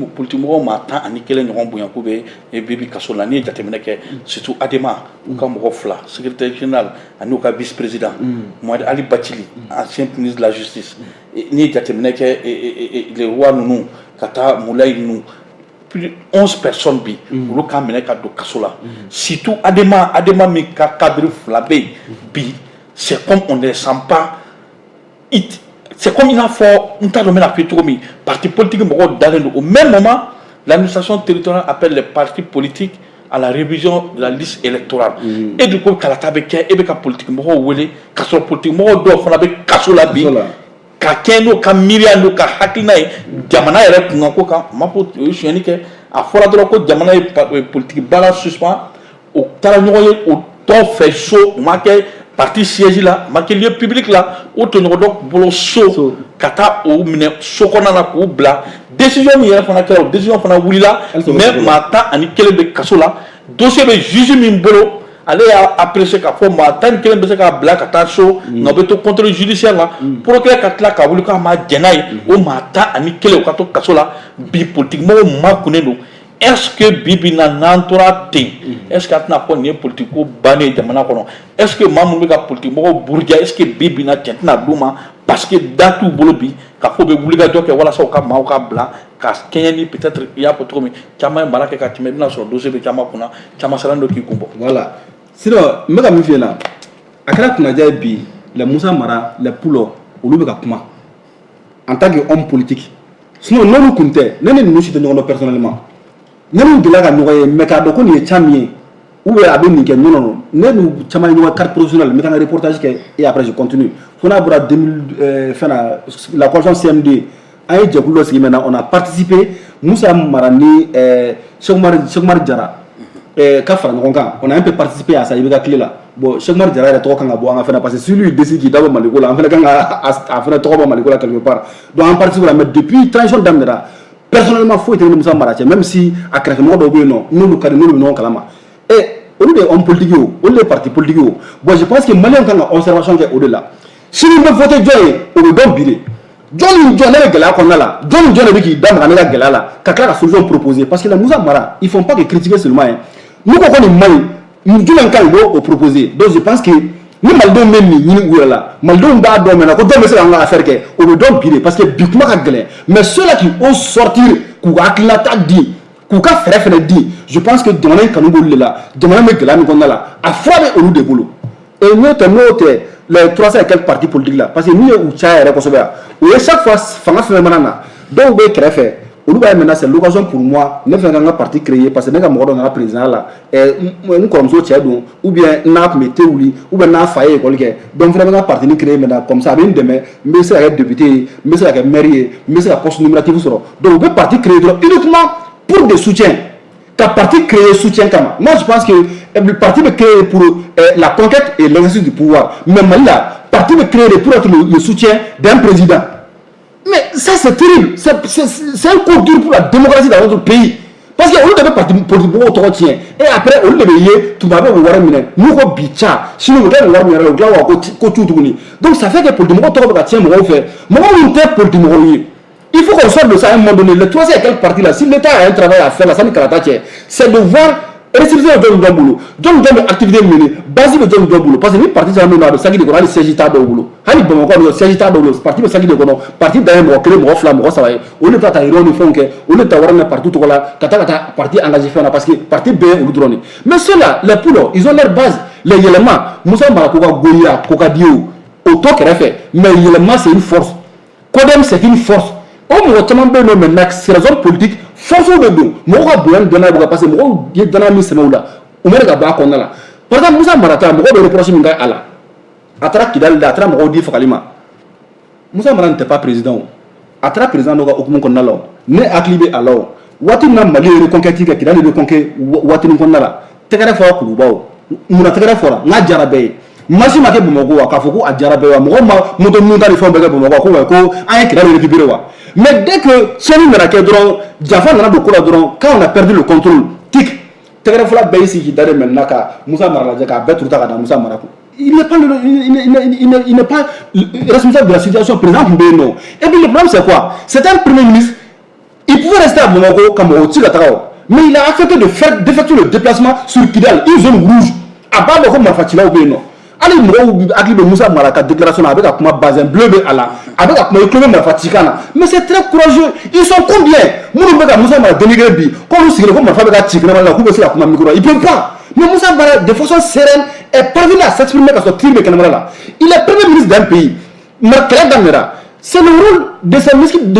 mɔgɔw maa 11 ɲɔgɔn bonya k'u bɛ bi kaso la? N'i ye jateminɛ kɛ, surtout ADEMA, u ka mɔgɔ fila, secrétaire général ani u ka vice président Mohamed Ali Bathily, ancien ministre de la justice. N'i ye jateminɛ kɛ, les rois ninnu ka taa Moulaye ninnu, plus de 11 personnes bi, olu k'a minɛ ka don kaso la. Surtout ADEMA, ADEMA min ka cadre fila bɛ yen bi, c'est comme on ne les sent pas, c'est comme i n'a fɔ n t'a dɔn n bɛna fɔ cogo min, parti politique mɔgɔw dalen don. Au même moment, l'administration territoriale appelle les partis politiques à la révision de la liste électorale. E dun ko kalata bɛ kɛ, e bɛ ka politique mɔgɔw wele k'a sɔrɔ politique mɔgɔw dɔw fana bɛ kaso la bi, ka kɛ n'u ka miiriya n'u ka hakilina ye jamana yɛrɛ kunkanko kan. U ma fɔ u ye sonyɛli kɛ, a fɔra dɔrɔn ko jamana ye politique baara suspend. U taara ɲɔgɔn ye o tɔn fɛ so, u ma kɛ parti siège la, ma kɛ lieu public la, o tɔɲɔgɔn dɔ bolo so, ka taa o minɛ so kɔnɔna na k'u bila. Décision min yɛrɛ fana kɛra, o décision fana wulila, mais maa 11 bɛ kaso la. Dossier bɛ juge min bolo, ale y'a apprécier k'a fɔ maa 11 bɛ se k'a bila ka taa so, nka o bɛ to contrôle judiciaire la. Procureur ka tila ka wuli k'a ma jɛn n'a ye, o maa 11 u ka to kaso la bi. Politique mɔgɔw makunnen don. Est ce que bi bi in na, n'an tora ten, est ce que a tɛna fɔ nin ye politique ko bannen ye jamana kɔnɔ? Est ce que maa minnu bɛ ka politique mɔgɔw buruja, est ce que bi bi in na, tiɲɛ tɛna d'u ma? Parce que da t'u bolo bi k'a fɔ u bɛ wulikajɔ kɛ walasa u ka maaw ka bila ka kɛɲɛ ni peut-être i y'a fɔ cogo min, caman ye mara kɛ ka tɛmɛ, i bɛna sɔrɔ dossier bɛ caman kunna, caman siran don k'i kun bɔ. Voilà, sinon n bɛ ka min f'i ɲɛna, a kɛra kunnaja ye bi, les Moussa Mara, les Poulo, olu bɛ ka kuma en tant que homme politique. Sinon n'olu kun tɛ, ne ni ninnu si tɛ ɲɔgɔn dɔn personnellement, ne n'u delila ka ɲɔgɔn ye, mais k'a dɔn ko nin ye ca min ye ou bien a bɛ nin kɛ, non non non, ne n'u caman ye ɲɔgɔn carte professionnelle, n bɛ taa n ka reportage kɛ et après je continue. Fo n'a bɔra 2000 fɛn na, la coalition CMD, an ye jɛkulu dɔ sigi. Maintenant on a participé, Moussa Mara ni Cheikh Oumar, Cheikh Oumar Jara ka fara ɲɔgɔn kan, on a un peu participé à ça. I bɛ ka tile la, bon, Cheikh Oumar Jara yɛrɛ tɔgɔ kan ka bɔ an ka fɛn na, parce que si lui décide k'i da bɔ Maliko la, an fana kan ka a fana tɔgɔ bɔ Maliko la quelque part. Donc an participe la, mais depuis transition daminɛra, personnellement foyi tɛ ne ni Moussa Mara cɛ, même si a kɛrɛfɛmɔgɔ dɔw bɛ yen nɔ, n'olu ka di, n'olu bɛ ɲɔgɔn kalama. E olu de ye homme politique ye o, olu de ye parti politique ye o. Bon, je pense que Maliyɛnw kan ka observation kɛ o de la. Sini bɛ voter jɔn ye, o bɛ dɔn bi de. Jɔn ni jɔn ne bɛ gɛlɛya kɔnɔna la, jɔn ni jɔn de bɛ k'i da maga ne ka gɛlɛya la, ka tila ka solution proposer? Parce que la Moussa Mara, ils font pas que critiquer seulement hein. N'u ko ko nin man ɲi, jumɛn ka ɲi, u b'o proposer. Donc je pense que ni Malidenw bɛ nin ɲini u yɛrɛ la, Malidenw b'a dɔn maintenant ko jɔn bɛ se k'an ka affaire kɛ, o bɛ dɔn bi de, parce que bi kuma ka gɛlɛn. Mais ceux-là qui osent sortir k'u ka hakilinata di, k'u ka fɛɛrɛ fɛnɛ di, je pense que jamana in kanu b'olu de la. Jamana bɛ gɛlɛya min kɔnɔna la, a fura bɛ olu de bolo. Et n'o tɛ, n'o tɛ, les 300 et quelques partis politiques là, parce que min ye u caya yɛrɛ kosɛbɛ yan, o ye chaque fois fanga fɛn fɛn mana na, dɔw bɛ kɛrɛfɛ. Olu b'a ye maintenant, c'est l'occasion pour moi, ne fana ka n ka parti créer, parce que ne ka mɔgɔ dɔ nana président la, n kɔrɔmuso cɛ don, ou bien n'a tun bɛ thé wuli, ou bien n'a fa ye école kɛ. Donc n fana bɛ n ka parti ni créer maintenant, comme ça a bɛ n dɛmɛ, n bɛ se ka kɛ député ye, n bɛ se ka kɛ maire ye, n bɛ se ka poste nominatif sɔrɔ. Donc u bɛ parti créer dɔrɔn, uniquement pour des soutiens, ka parti créer soutien kama. Moi, je pense que le parti bɛ créer pour la conquête et l'exercice du pouvoir, mais Mali la, parti bɛ créer pour être le soutien d'un président. Mais ça, c'est terrible. C'est un coup dur pour la démocratie dans notre pays, parce que olu de bɛ parti politique mɔgɔw tɔgɔ tiɲɛ, et après olu de bɛ ye tuma bɛɛ, u bɛ wari minɛ. N'u ko bi ca, sini u bɛ tila ka wari minɛ, u tila ka ko tu tuguni. Donc ça fait que politique mɔgɔw tɔgɔ bɛ ka tiɲɛ mɔgɔw fɛ, mɔgɔ minnu tɛ politique mɔgɔw ye. Il faut qu'on sorte de ça à un moment donné. Le troisième, quel parti là, si l'État a un travail à faire là, sani kalata cɛ, c'est de voir récépissé bɛ jɔn jɔn bolo, jɔn jɔn bɛ activité mener, base bɛ jɔn jɔn bolo. Parce que ni parti caman bɛ yen nɔ, a bɛ saki de kɔnɔ, hali siège t'a dɔw bolo. Hali Bamakɔ yan, siège t'a dɔw bolo. Parti bɛ saki de kɔnɔ. Parti dan ye mɔgɔ kelen, mɔgɔ fila, mɔgɔ saba ye. Olu de bɛ taa réunion ni fɛnw kɛ, olu de bɛ taa wari minɛ parti tɔgɔ la ka taa parti engagé fɛn na, parce que parti bɛɛ ye olu dɔrɔn de. Mais ceux-là, les poules, ils ont leur base. Les Yɛlɛma, Musa Mara ko ka goyi, a ko ka di o, o to kɛrɛfɛ, mais Yɛlɛma, c'est une force. CODEM, c'est une force. O mɔgɔ caman bɛ yen nɔ maintenant, c'est raison politique force de don. Mɔgɔw ka bonya ni danaya b'u kan, parce que mɔgɔw ye danaya min sɛmɛ u la, u ma de ka bɔ a kɔnɔna la. Par exemple, Musa Mara ta, mɔgɔw bɛ reproche min kɛ a la, a taara Kidali la, a taara mɔgɔw di fagali ma. Musa Mara n'était pas président o, a taara président dɔ ka hukumu kɔnɔna la. O ne hakili bɛ a la, o waati min na Mali ye reconquête kɛ, Kidali reconquête waati min kɔnɔna la, tɛgɛrɛ fɔra Kuluba. O munna tɛgɛrɛ fɔra? N'a diyara bɛɛ ye, marche ma kɛ Bamakɔ wa, k'a fɔ ko a diyara bɛɛ wa? Mɔgɔw ma moto ninnu ta ni fɛnw bɛɛ kɛ Bamakɔ ko wa, ko an ye Kidali récupéré wa? Mais dès que tiɲɛni nana kɛ dɔrɔn, janfa nana don ko la dɔrɔn, quand on a perdu le contrôle, tic, tɛgɛrɛ fɔla, bɛɛ y'i sigi k'i da de maintenant ka Musa Mara lajɛ, k'a bɛɛ turu ta ka da Musa Mara kun. Il n'est pas responsable de la situation. Président tun bɛ yen nɔ. Et puis le problème, c'est quoi? C'est un premier ministre, il pouvait rester à Bamako ka mɔgɔw ci ka taga o, mais il a accepté de faire d'effectuer le déplacement sur Kidal, une zone rouge. A b'a dɔn ko marifacilaw bɛ yen nɔ. Hali mɔgɔw hakili bɛ Musa Mara ka déclaration na, a bɛ ka kuma, bazin bleu bɛ a la, a bɛ ka kuma, i tulo bɛ marifa cikan na. Mais c'est très courageux. Ils sont combien minnu bɛ ka Musa Mara dénigrer bi, k'olu sigilen ko marifa bɛ ka ci kɛnɛma la, k'u bɛ se ka kuma micro la? Ils peuvent pas. Mais Musa Mara, de façon sereine, est parvenu à s'exprimer ka sɔrɔ tir bɛ kɛnɛma la. Il est premier ministre d'un pays. Mais kɛlɛ daminɛra, c'est le rôle de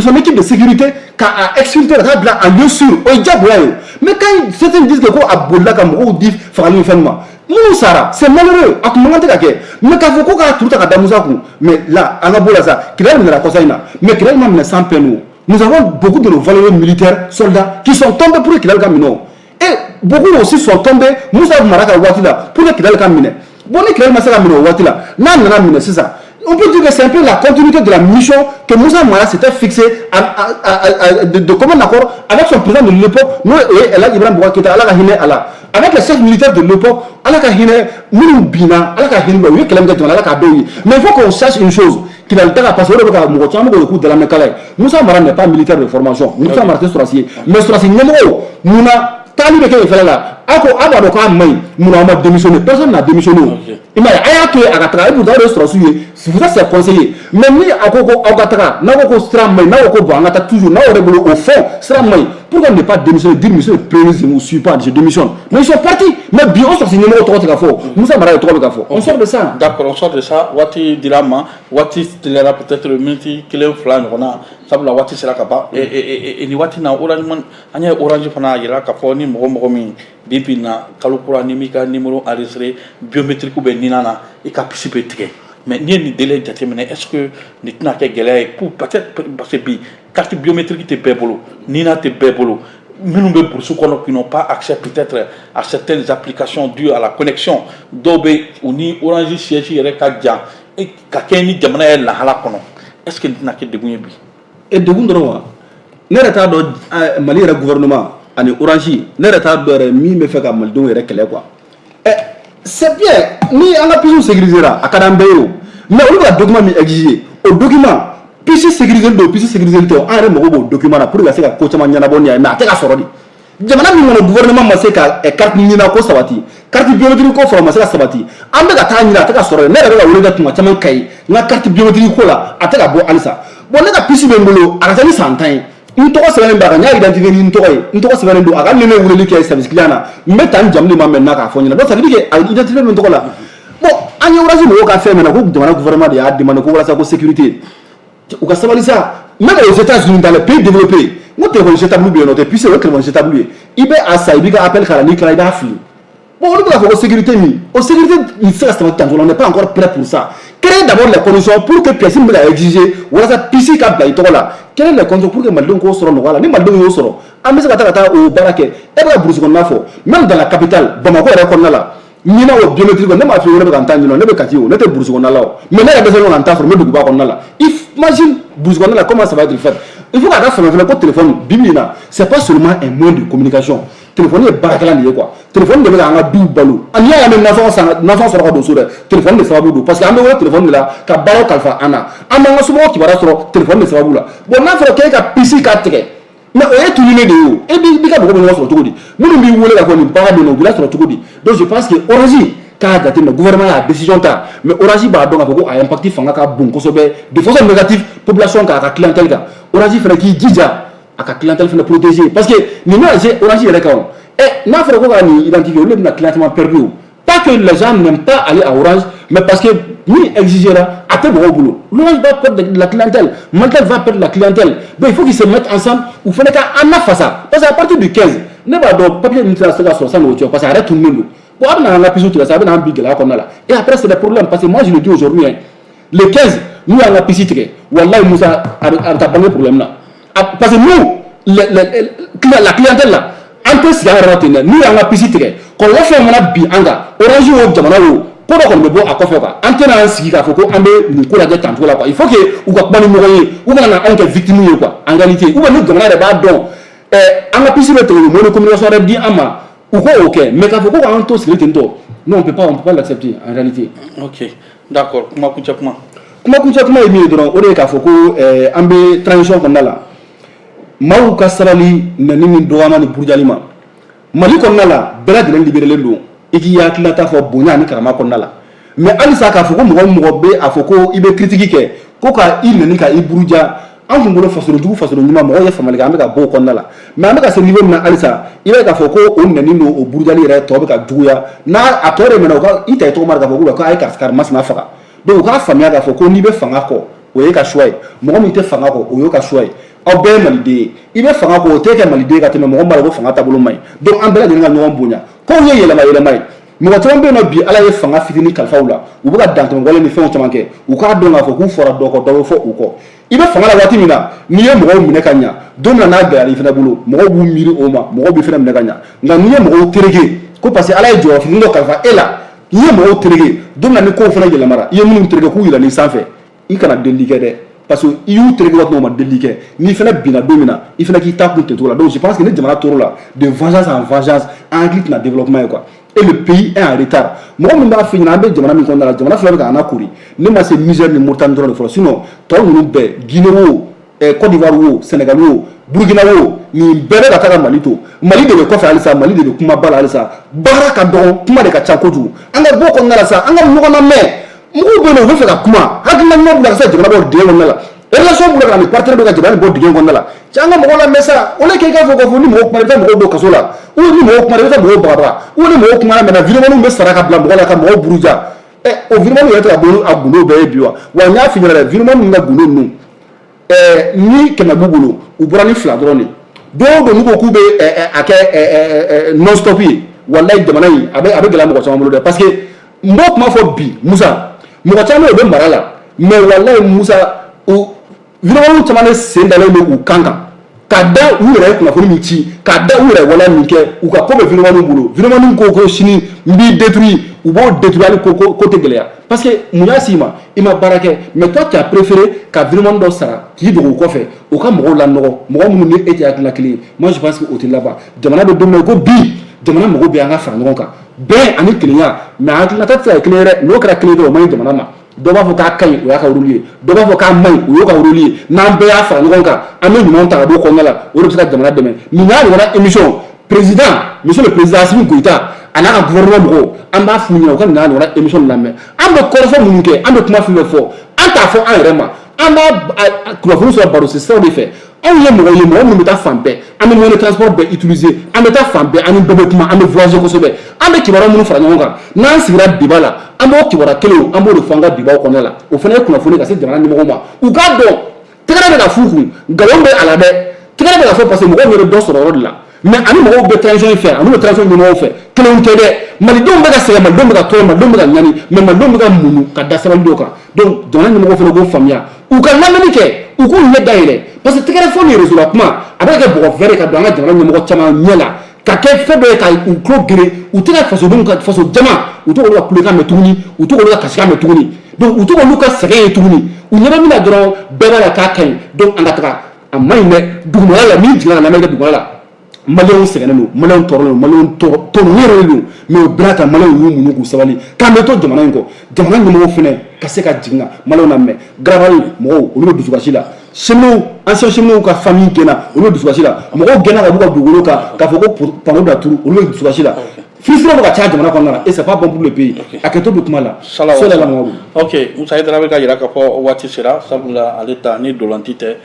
son équipe de sécurité k'a exfiltrer, ka taa bila en lieu sûr. O ye diyagoya ye. Mais quand certains disent que ko a bolila ka mɔgɔw di fagali ni fɛn ma, minnu sara, c'est malheureux, a kun man kan tɛ ka kɛ. Mais k'a fɔ ko k'a turu ta ka da Musa kun, mais là, an ka bɔ la sa. Kidali minɛra kɔsa in na, mais Kidali ma minɛ sans peine. O nous avons beaucoup de nos valeureux militaires, soldats qui sont tombés pour que Kidali ka minɛ o, et beaucoup aussi sont tombés Musa Mara ka waati la pour que Kidali ka minɛ. Bon, ni Kidali ma se ka minɛ o waati la, n'a nana minɛ sisan, on peut dire que c'est un peu la continuité de la mission que Moussa Mara s'était fixée de commun accord avec son président de l'époque, n'o ye El Hadj Ibrahim Boubacar Keïta, Ala ka hinɛ a la, avec les chefs militaires de l'époque, Ala ka hinɛ minnu binna, Ala ka hinɛ u ye kɛlɛ min kɛ jamana, Ala k'a dɔw ye. Mais il faut qu'on sache une chose, Kidali taga, parce que o de bɛ ka mɔgɔ caman bɛ k'o k'u dalamɛkala ye. Moussa Mara n'est pas militaire de formation. Moussa Mara tɛ sɔrɔdasi ye, mais sɔrɔdasi ɲɛmɔgɔw, munna taali bɛ kɛ yen fɛnɛ la? Aw ko aw b'a dɔn k'a man ɲi, munna aw ma démissionné? Personne n'a démissionné. O i m'a ye, a y'a to yen a ka taga. Et pourtant o de ye sɔrɔdasiw ye, c'est pour ça, c'est conseillé. Mais ni a ko ko aw ka taga, n'aw ko ko sira man ɲi, n'aw ko ko bon, an ka taa toujours, n'aw yɛrɛ bolo au fond sira man ɲi, pourquoi ne pas démissionner, dire: monsieur le premier ministre, je ne vous suis pas, je démissionne? Mais ils sont partis. Mais bi, o sɔrɔdasi ɲɛmɔgɔ tɔgɔ tɛ ka fɔ, Musa Mara ye tɔgɔ bɛ ka fɔ. On sort de ça. D'accord, on sort de ça. Waati dira an ma, waati teliyara, peut-être minute kelen fila ɲɔgɔn na, sabula waati sera ka ban. Nin waati na, Orange Money, an ye Orange fana yira k'a fɔ ni mɔgɔ mɔgɔ min bi bi in na, kalo kura, ni m'i ka numéro enregistré biométrique bɛ NINA na, i ka puce bɛ tigɛ. Mais n'i ye nin délai jateminɛ, est-ce que nin tɛna kɛ gɛlɛya ye pour peut-être, parce que bi carte biométrique tɛ bɛɛ bolo, NINA tɛ bɛɛ bolo, minnu bɛ brousse kɔnɔ, qui n'ont pas accès peut-être à certaines applications dues à la connexion, dɔw bɛ u ni Orange siège yɛrɛ ka jan, ka kɛ ni jamana yɛrɛ lahala kɔnɔ, est-ce que nin tɛna kɛ degun ye bi? E, degun dɔrɔn wa? Ne yɛrɛ t'a dɔn. Mali yɛrɛ gouvernement ani Orange, ne yɛrɛ t'a dɔn yɛrɛ min bɛ fɛ ka malidenw yɛrɛ kɛlɛ quoi. Ɛ, c'est bien, ni an ka puce sécurisé ra, a ka d'an bɛɛ ye o. Mais olu bɛ ka document min exiger, o document, puce sécurisé don, puce sécurisé tɛ o, an yɛrɛ mago b'o document na pour que ka se ka ko caman ɲɛnabɔ ni a ye. Mais a tɛ ka sɔrɔ de. Jamana min kɔnɔ, gouvernement ma se ka carte NINA ko sabati, carte biométrique ko fɔlɔ ma se ka sabati, an bɛ ka taa ɲini, a tɛ ka sɔrɔ. Ne yɛrɛ bɛ ka wele kɛ tuma caman Kayi, n ka carte biométrique ko la, a tɛ ka bɔ halisa. Bon, ne ka puce bɛ n bolo, a ka ca ni san 10 ye, n tɔgɔ sɛbɛnnen b'a kan, n y'a identifié ni n tɔgɔ ye, n tɔgɔ sɛbɛnnen don a ka. Ni ne ye weleli kɛ service client na, n bɛ taa n jamu de ma maintenant k'a fɔ n ɲɛna. Donc ça veut dire que a identifié bɛ n tɔgɔ la. Bon, an ye Orange mɔgɔw ka fɛn mɛn na ko jamana gouvernement de y'a demandé ko walasa ko sécurité. U ka sabali sa. Même aux États-Unis, dans les pays développés, N ko téléphone jetable bɛ yen nɔ, o tɛ puce, o ye téléphone jetable ye. I bɛ a san, i b'i ka appel k'a la, n'i tilala, i b'a fili. Bon, olu bɛ k'a fɔ ko sécurité min, o sécurité nin tɛ se ka sabati tan cogo la. On n'est pas encore prêt pour ça. Créer d'abord les conditions pour que pièce min bɛ ka exiger walasa puce ka bila i tɔgɔ la, créer les conditions pour que malidenw k'o sɔrɔ nɔgɔya la. Ni malidenw y'o sɔrɔ, an bɛ se ka taa o baara kɛ. E bɛ ka brousse kɔnɔna fɔ, même dans la capitale, Bamakɔ yɛrɛ kɔnɔna la, ɲinan o biométrique, ne m'a f'i ye, ne bɛ ka n ta ɲini, ne bɛ Kati o, ne tɛ brousse kɔnɔna la o, mais ne yɛrɛ dɛsɛlen don ka n ta sɔrɔ, n bɛ duguba kɔnɔna la. Imagine brousse kɔnɔna la, comment ça va être fait? Il faut k'a ka faamuya fana ko téléphone, bi bi in na, c'est pas seulement un moyen de communication. Téléphone ye baarakɛlan de ye quoi. Téléphone de bɛ k'an ka duw balo. N'i y'a ye an bɛ nasɔngɔ san, nasɔngɔ sɔrɔ ka don so dɛ, téléphone de sababu don, parce que an bɛ wele téléphone de la ka baaraw kalifa an na, an b'an ka somɔgɔw kibaruya sɔrɔ téléphone de sababu la. Bon, n'a fɔra k'e ka puce ka tigɛ, mais o ye tununnen de ye o. E b'i ka mɔgɔ bɛ ɲɔgɔn sɔrɔ cogo di? Minnu b'i wele k'a fɔ nin baara bɛ yen nɔ, u b'i lasɔrɔ cogo di? Donc je pense que Orange k'a jateminɛ, gouvernement y'a décision ta, mais Orange b'a dɔn k'a fɔ ko a impact fanga ka bon kosɛbɛ de façon négative population kan, a ka clientèle kan. Orange fana k'i jija a ka clientèle fana protéger, parce que nin bɛna se Orange yɛrɛ kan o. Ɛ, n'a fɔra ko ka nin identifier, olu de bɛna client caman perdu o. Pas que les gens n'aiment pas aller à Orange, mais parce que min exigera, a tɛ mɔgɔw bolo. L'Orange va perdre de la clientèle, Malitel va perdre la clientèle. Donc il faut qu'ils se mettent ensemble, u fana ka an nafasa, parce que à partir du 15, ne b'a dɔn papier ninnu tɛna se ka sɔrɔ sanni o cɛ, parce que a yɛrɛ tununnen don. Bon, a bɛna an ka puce tigɛ sa, a bɛna an bi gɛlɛya kɔnɔna la. Et après, c'est des problèmes, parce que moi, je le dis aujourd'hui, hein, le 15, n'u y'an ka puce tigɛ, wallahi Musa, a bɛ taa bange problème na, parce que nous, la clientèle là, an tɛ sigi an yɛrɛ ma ten dɛ. N'u y'an ka puce tigɛ, kɔlɔlɔ fɛn mana bin an kan, Orange o, jamana o, ko dɔ kɔni bɛ bɔ a kɔfɛ quoi. An tɛna an sigi k'a fɔ ko an bɛ nin ko lajɛ tan cogo la quoi. Il faut que u ka kuma ni ɲɔgɔn ye, u kana na anw kɛ victime ye quoi. En réalité, ou bien ni jamana yɛrɛ b'a dɔn an ka puce bɛ tigɛ, u bɛ moyen de communication wɛrɛ di an ma, u k'o kɛ. Mais k'a fɔ ko k'an to sigi ten tɔ, non, on peut pas l'accepter en réalité. Ok, d'accord. Kuma kuncɛ kuma. Kuma kuncɛ kuma ye min ye dɔrɔn, o de ye k'a fɔ ko an bɛ transition kɔnɔna la, maaw ka sabali nɛni ni dɔgɔyama ni burujali ma. Mali kɔnɔna la, bɛɛ lajɛlen libérélen don i k'i hakilinata fɔ bonya ani karama kɔnɔna la. Mais halisa k'a fɔ ko mɔgɔ o mɔgɔ bɛ a fɔ ko i bɛ critique kɛ, ko ka i nɛni, ka i buruja, an kun bolo fasoden jugu, fasoden ɲuman, mɔgɔw ye faamuyali kɛ, an bɛ ka bɔ o kɔnɔna la. Mais an bɛ ka se niveau min na halisa, i b'a ye k'a fɔ ko o nɛni n'o o burujali yɛrɛ tɔ bɛ ka juguya n'a a tɔ de minɛ, u ka i ta i tɔgɔ ma k'a fɔ ko a ye karisa karimasina faga. Donc u k'a faamuya k'a fɔ ko n'i bɛ fanga kɔ, o ye ka choix ye. Mɔgɔ min tɛ fanga kɔ, o y'o ka choix ye. Aw bɛɛ ye maliden ye. I bɛ fanga kɔ, o tɛ kɛ maliden ye ka tɛmɛ mɔgɔ min b'a la ko fanga taabolo man ɲi. Donc an bɛɛ lajɛlen ka ɲɔgɔn bonya. Kow ye yɛlɛma yɛlɛma ye. Mɔgɔ caman bɛ yen nɔ bi, Ala ye fanga fitinin kalifa u la, u bɛ ka dantɛmɛ wale ni fɛnw caman kɛ. U k'a dɔn k'a fɔ k'u fɔra dɔ kɔ, dɔ bɛ fɔ u kɔ. I bɛ fanga la waati min na, n'i ye mɔgɔw minɛ ka ɲa, don min na n'a gɛlɛyara i fana bolo, mɔgɔw b'u miiri o ma, mɔgɔw b'i fana minɛ ka ɲa. Nka n'i ye mɔgɔw tereke ko parce que Ala ye jɔyɔrɔ fitinin dɔ kalifa e la, n'i ye mɔgɔw tereke, don min na ni kow fana yɛlɛmara, i ye minnu tereke k'u yɛlɛn'i sanfɛ, i kana delili kɛ dɛ, parce que i y'u tereke waati min, o ma delili kɛ. N'i fana binna don min na, i fana k'i ta kun ten cogo la. Donc je pense que ni jamana tor'o la, de vengeance en vengeance, an hakili tɛna développement ye quoi, et le pays est en retard. Mɔgɔ min b'a f'i ɲɛna, an bɛ jamana min kɔnɔna la, jamana fila bɛ k'an lakori, ne ma se Niger ni Mauritanie dɔrɔn de fɔlɔ, sinon tɔ ninnu bɛɛ, Guinée o, Côte d'Ivoire o, Sénégal o, Burkina o, nin bɛɛ bɛ ka taa ka Mali to. Mali de bɛ kɔfɛ halisa, Mali de bɛ kumaba la halisa. Baara ka dɔgɔ, kuma de ka ca kojugu. An ka bɔ kɔnɔna la sa, an ka ɲɔgɔn lamɛn. Mɔgɔw bɛ yen nɔ, u bɛ fɛ ka kuma, hakilina ɲuman b'u la ka se ka jamana bɔ dingɛ kɔnɔna la, relation b'u la ka na ni partenaire dɔ ka jamana bɔ dingɛ kɔnɔna la. Cɛ, an ka mɔgɔw lamɛn sa. Au lieu que i k'a fɔ k'a fɔ ni mɔgɔw kumana, i bɛ taa mɔgɔw don kaso la, ou ni mɔgɔw kumana, i bɛ taa mɔgɔw bagabaga, ou ni mɔgɔw kumana maintenant, vidéoman bɛ sara ka bila mɔgɔ la ka mɔgɔw buruja. Ɛ, o vidéoman yɛrɛ tɛ ka bɔ ni a gundo bɛɛ ye bi wa? Wa n y'a f'i ɲɛna dɛ, vidéoman ninnu ka gundo ninnu, ni 100 b'u bolo, u bɔra ni 2 dɔrɔn de. Don o don n'u ko k'u bɛ a kɛ non stop ye, walayi, jamana in a bɛ gɛlɛya mɔgɔ caman bolo dɛ, parce que n b'o kuma fɔ bi Musa, mɔgɔ caman bɛ yen, u bɛ mara la, mais walayi Musa, o vidéoman caman de sen dalen bɛ u kan kan ka da u yɛrɛ ye kunnafoni min ci, ka da u yɛrɛ ye waleya min kɛ. U ka ko bɛ vidéoman bolo. Vidéoman ko sini n b'i détruire, u b'o détruire hali ko tɛ gɛlɛya, parce que mun y'a s'i ma? I ma baara kɛ, mais toi, tu as préféré ka vidéoman dɔ sara k'i dogo o kɔfɛ, o ka mɔgɔw lanɔgɔ, mɔgɔ minnu ni e tɛ hakilina kelen ye. Moi, je pense que o tɛ laban. Jamana bɛ don min na i ko bi, jamana mago bɛ an ka fara ɲɔgɔn kan, bɛn ani kelenya. Mais hakilinata tɛ se ka kɛ kelen ye dɛ. N'o kɛra kelen ye dɔrɔn, o man ɲi jamana ma. Dɔ b'a fɔ k'a ka ɲi, o y'a ka rôle ye. Dɔ b'a fɔ k'a man ɲi, o y'o ka rôle ye. N'an bɛɛ y'a fara ɲɔgɔn kan, an bɛ ɲumanw ta ka bɔ o kɔnɔna la, o de bɛ se ka jamana dɛmɛ. Nin y'a ɲɔgɔnna émission, président, monsieur le président Assimi Goïta a n'a ka gouvernement mɔgɔw, an b'a f'u ɲɛna u ka nin n'a ɲɔgɔnna émission lamɛn. An bɛ kɔrɔfɔ minnu kɛ, an bɛ kuma fɛn fɛn fɔ, an t'a fɔ an yɛrɛ ma, an b'a kunnafoni sɔrɔ baro siraw de fɛ. Anw ye mɔgɔ ye, mɔgɔ minnu bɛ taa fan bɛɛ, an bɛ moyen de transport bɛɛ utiliser, an bɛ taa fan bɛɛ, an ni bɛɛ bɛ kuma, an bɛ voyager kosɛbɛ. An bɛ kibaruya minnu fara ɲɔgɔn kan, n'an sigira débat la, an b'o kibaruya kelenw, an b'o de fɔ an ka débat kɔnɔna la. O fana ye kunnafoni ka se jamana ɲɛmɔgɔw ma, u k'a dɔn tɛgɛrɛ bɛ ka f'u kun, nkalon bɛ a la dɛ. Tɛgɛrɛ Tɛgɛrɛ bɛ ka fɔ parce que mɔgɔw yɛrɛ dɔ sɔrɔ yɔrɔ de la, mais ani mɔgɔw bɛ transition fɛ, ani bɛ transition ɲɛmɔgɔw fɛ, kelenw tɛ dɛ. Malidenw bɛ ka sɛgɛn, malidenw bɛ ka tɔɔrɔ, malidenw bɛ ka ɲani, mais malidenw bɛ ka muɲu ka da sabali dɔw kan. Donc jamana ɲɛmɔgɔw fana k'o faamuya, u ka lamɛnni kɛ, u k'u ɲɛ dayɛlɛ, parce que tɛgɛrɛ fɔ ni réseau la kuma, a bɛ ka kɛ bɔgɔ fɛrɛ ka don an ka jamana ɲɛmɔgɔ caman ɲɛ la, ka kɛ fɛn dɔ ye ka u tulo gere. U tɛ ka fasodenw ka faso jama, u tɛ k'olu ka kulekan mɛn tuguni, u tɛ k'olu ka kasikan mɛn tuguni. Donc u tɛ k'olu ka sɛgɛn ye tuguni. U ɲɛ bɛ min na dɔrɔn, bɛɛ b'a la k'a ka ɲi, donc an ka taga. A man ɲi dɛ. Dugumala la, min jiginna ka lamɛn kɛ dugumala la, maliyɛnw sɛgɛnnen don, maliyɛnw tɔɔrɔlen don, maliyɛnw tɔɔrɔlen yɛrɛ don. Mais o bɛɛ ta, maliyɛnw y'u muɲu k'u sabali k'an bɛ to jamana in kɔ. Jamana ɲɛmɔgɔw fɛnɛ ka se ka jigin ka maliyɛnw lamɛn. Garabali mɔgɔw, olu bɛ dusukasi la. Cheminots, ancien cheminots ka famille gɛnna, olu bɛ dusukasi la. Mɔgɔw gɛnna ka b'u ka dugukolo kan k'a fɔ ko panneau da turu, olu bɛ dusukasi la. Filisiraw bɛ ka caya jamana kɔnɔna la et c'est pas bon pour le pays. Hakɛto bɛ kuma la. Sala Mamadu. Ok, Musa Hayidara bɛ ka jira k'a fɔ waati sera, sabula ale ta ni dolanti tɛ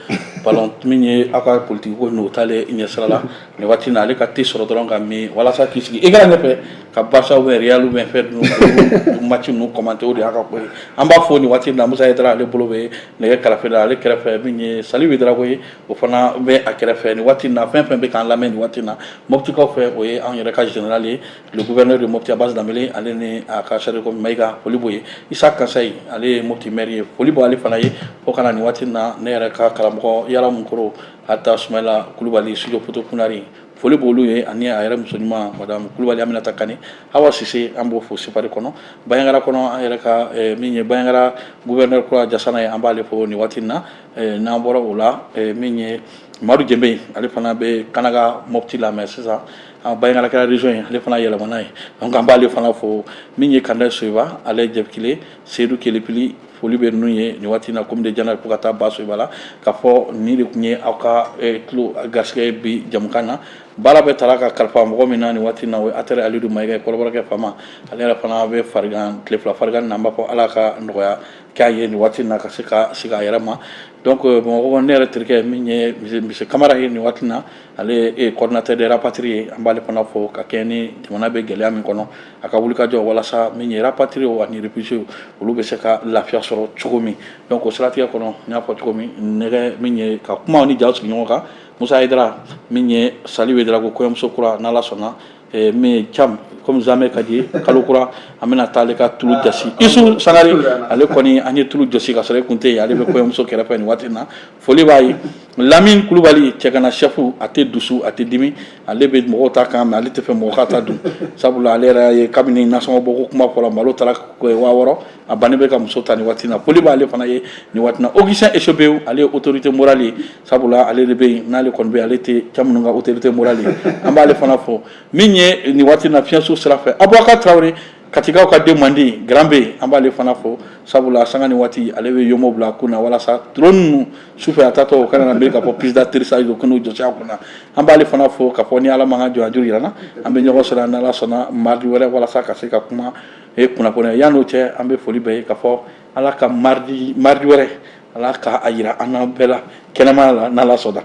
ballon min ye aw ka politique ko n'o t'ale ɲɛsira la nin waati na. Ale ka te sɔrɔ dɔrɔn ka min walasa k'i sigi écran ɲɛfɛ ka Barça ou bien Real ou bien fɛn ninnu match ninnu commenter, o de y'a ka ko ye. An b'a fɔ nin waati na, Musa Hayidara, ale bolo bɛ nɛgɛ karafe la. Ale kɛrɛfɛ, min ye Saliu Darago ye, o fana bɛ a kɛrɛfɛ nin waati na. Fɛn fɛn bɛ k'an lamɛn nin waati na Moptikaw fɛ, o ye anw yɛrɛ ka général ye, le gouverneur de Mopti, Abbas Dambélé, ale ni a ka chargé ko Mayiga, foli b'o ye. Issa Kasayi, ale ye Mopti maire ye, foli b'ale fana ye. Fo ka na nin waati na, ne yɛrɛ ka karamɔgɔ Yala Munkoro, Hata Sumayila Kulubali, studio photo Kunari, foli b'olu ye, ani a yɛrɛ muso ɲuman, madame Kulubali Aminata Kane. Hawa Sise, an b'o fo Sefari kɔnɔ, Bayangara kɔnɔ. An yɛrɛ ka min ye Bayangara gouverneur kura Jasana ye, an b'ale fo nin waati in na. N'an bɔra o la, min ye Madu Jenbe, ale fana bɛ Kanaga Mopti la, mais sisan Bayangara kɛra région ye, ale fana yɛlɛmana ye, donc an b'ale fana fo. Min ye Kanda Soyiba, ale Jɛkile Seyidu Kelepili, foli bɛ ninnu ye nin waati in na commune de Jana, fo ka taa ba Soyiba la. K'a fɔ nin de tun ye aw ka tulo garisɛgɛ bi jamukan na. Baara bɛɛ taara ka kalifa mɔgɔ min na nin waati in na, o ye Atɛrɛ Alidu Mayiga ye, kɔrɔbɔrɔkɛ faama. Ale yɛrɛ fana bɛ farigan, tile 2 farigan na. An b'a fɔ Ala ka nɔgɔya k'a ye nin waati in na, ka se ka sigi a yɛrɛ ma. Donc Bamakɔ, ne yɛrɛ terikɛ min ye monsieur Kamara ye nin waati in na, ale ye coordinateur des rapatriés ye, an b'ale fana fo ka kɛɲɛ ni jamana bɛ gɛlɛya min kɔnɔ, a ka wulikajɔ walasa min ye rapatriés ani réfugiés, olu bɛ se ka lafiya sɔrɔ cogo min. Donc o siratigɛ kɔnɔ, n y'a fɔ cogo min, nɛgɛ min ye ka kumaw ni jaw sigi ɲɔgɔn kan, Musa Hayidara, min ye Saliu Darago, kɔɲɔmuso kura, n'Ala sɔnna, min ye Cam comme jamais ka di kalo kura, an bɛna taa ale ka tulu jasi. Isu Sangare, ale kɔni, an ye tulu jɔsi ka sɔrɔ e kun tɛ yen, ale bɛ kɔɲɔmuso kɛrɛfɛ nin waati in na, foli b'a ye. Lamine Kulubali, cɛgana chef, a tɛ dusu, a tɛ dimi, ale bɛ mɔgɔw ta kan, mais ale tɛ fɛ mɔgɔ ka ta dun, sabula ale yɛrɛ ye kabini nasɔngɔ bɔ ko kuma fɔra, malo taara 6000, a bannen bɛ ka muso ta nin waati in na, foli b'ale fana ye nin waati in na. Augustin Echebew, ale ye autorité morale ye, sabula ale de bɛ yen, n'ale kɔni bɛ yen, ale tɛ cɛ minnu ka autorité morale ye, an b'ale fana fɔ. Min ye nin waati in na fiɲɛso sira fɛ, Abubakar Tarawele, Katikaw ka den mandi grand B, an b'ale fana fo, sabula sanga ni waati ale bɛ yomo bila kun na walasa drone ninnu sufɛ a taatɔ o kana na miiri k'a fɔ piste d'atterrissage don, ko n'u jɔsi a kunna. An b'ale fana fo k'a fɔ ni Ala ma ka jɔ a juru yira n na, an bɛ ɲɔgɔn sɔrɔ n'Ala sɔnna mardi wɛrɛ walasa ka se ka kuma e kunnafoniya. Yan'o cɛ, an bɛ foli bɛɛ ye k'a fɔ Ala ka mardi mardi wɛrɛ, Ala ka a yira an na bɛɛ la kɛnɛmaya la, n'Ala sɔnna.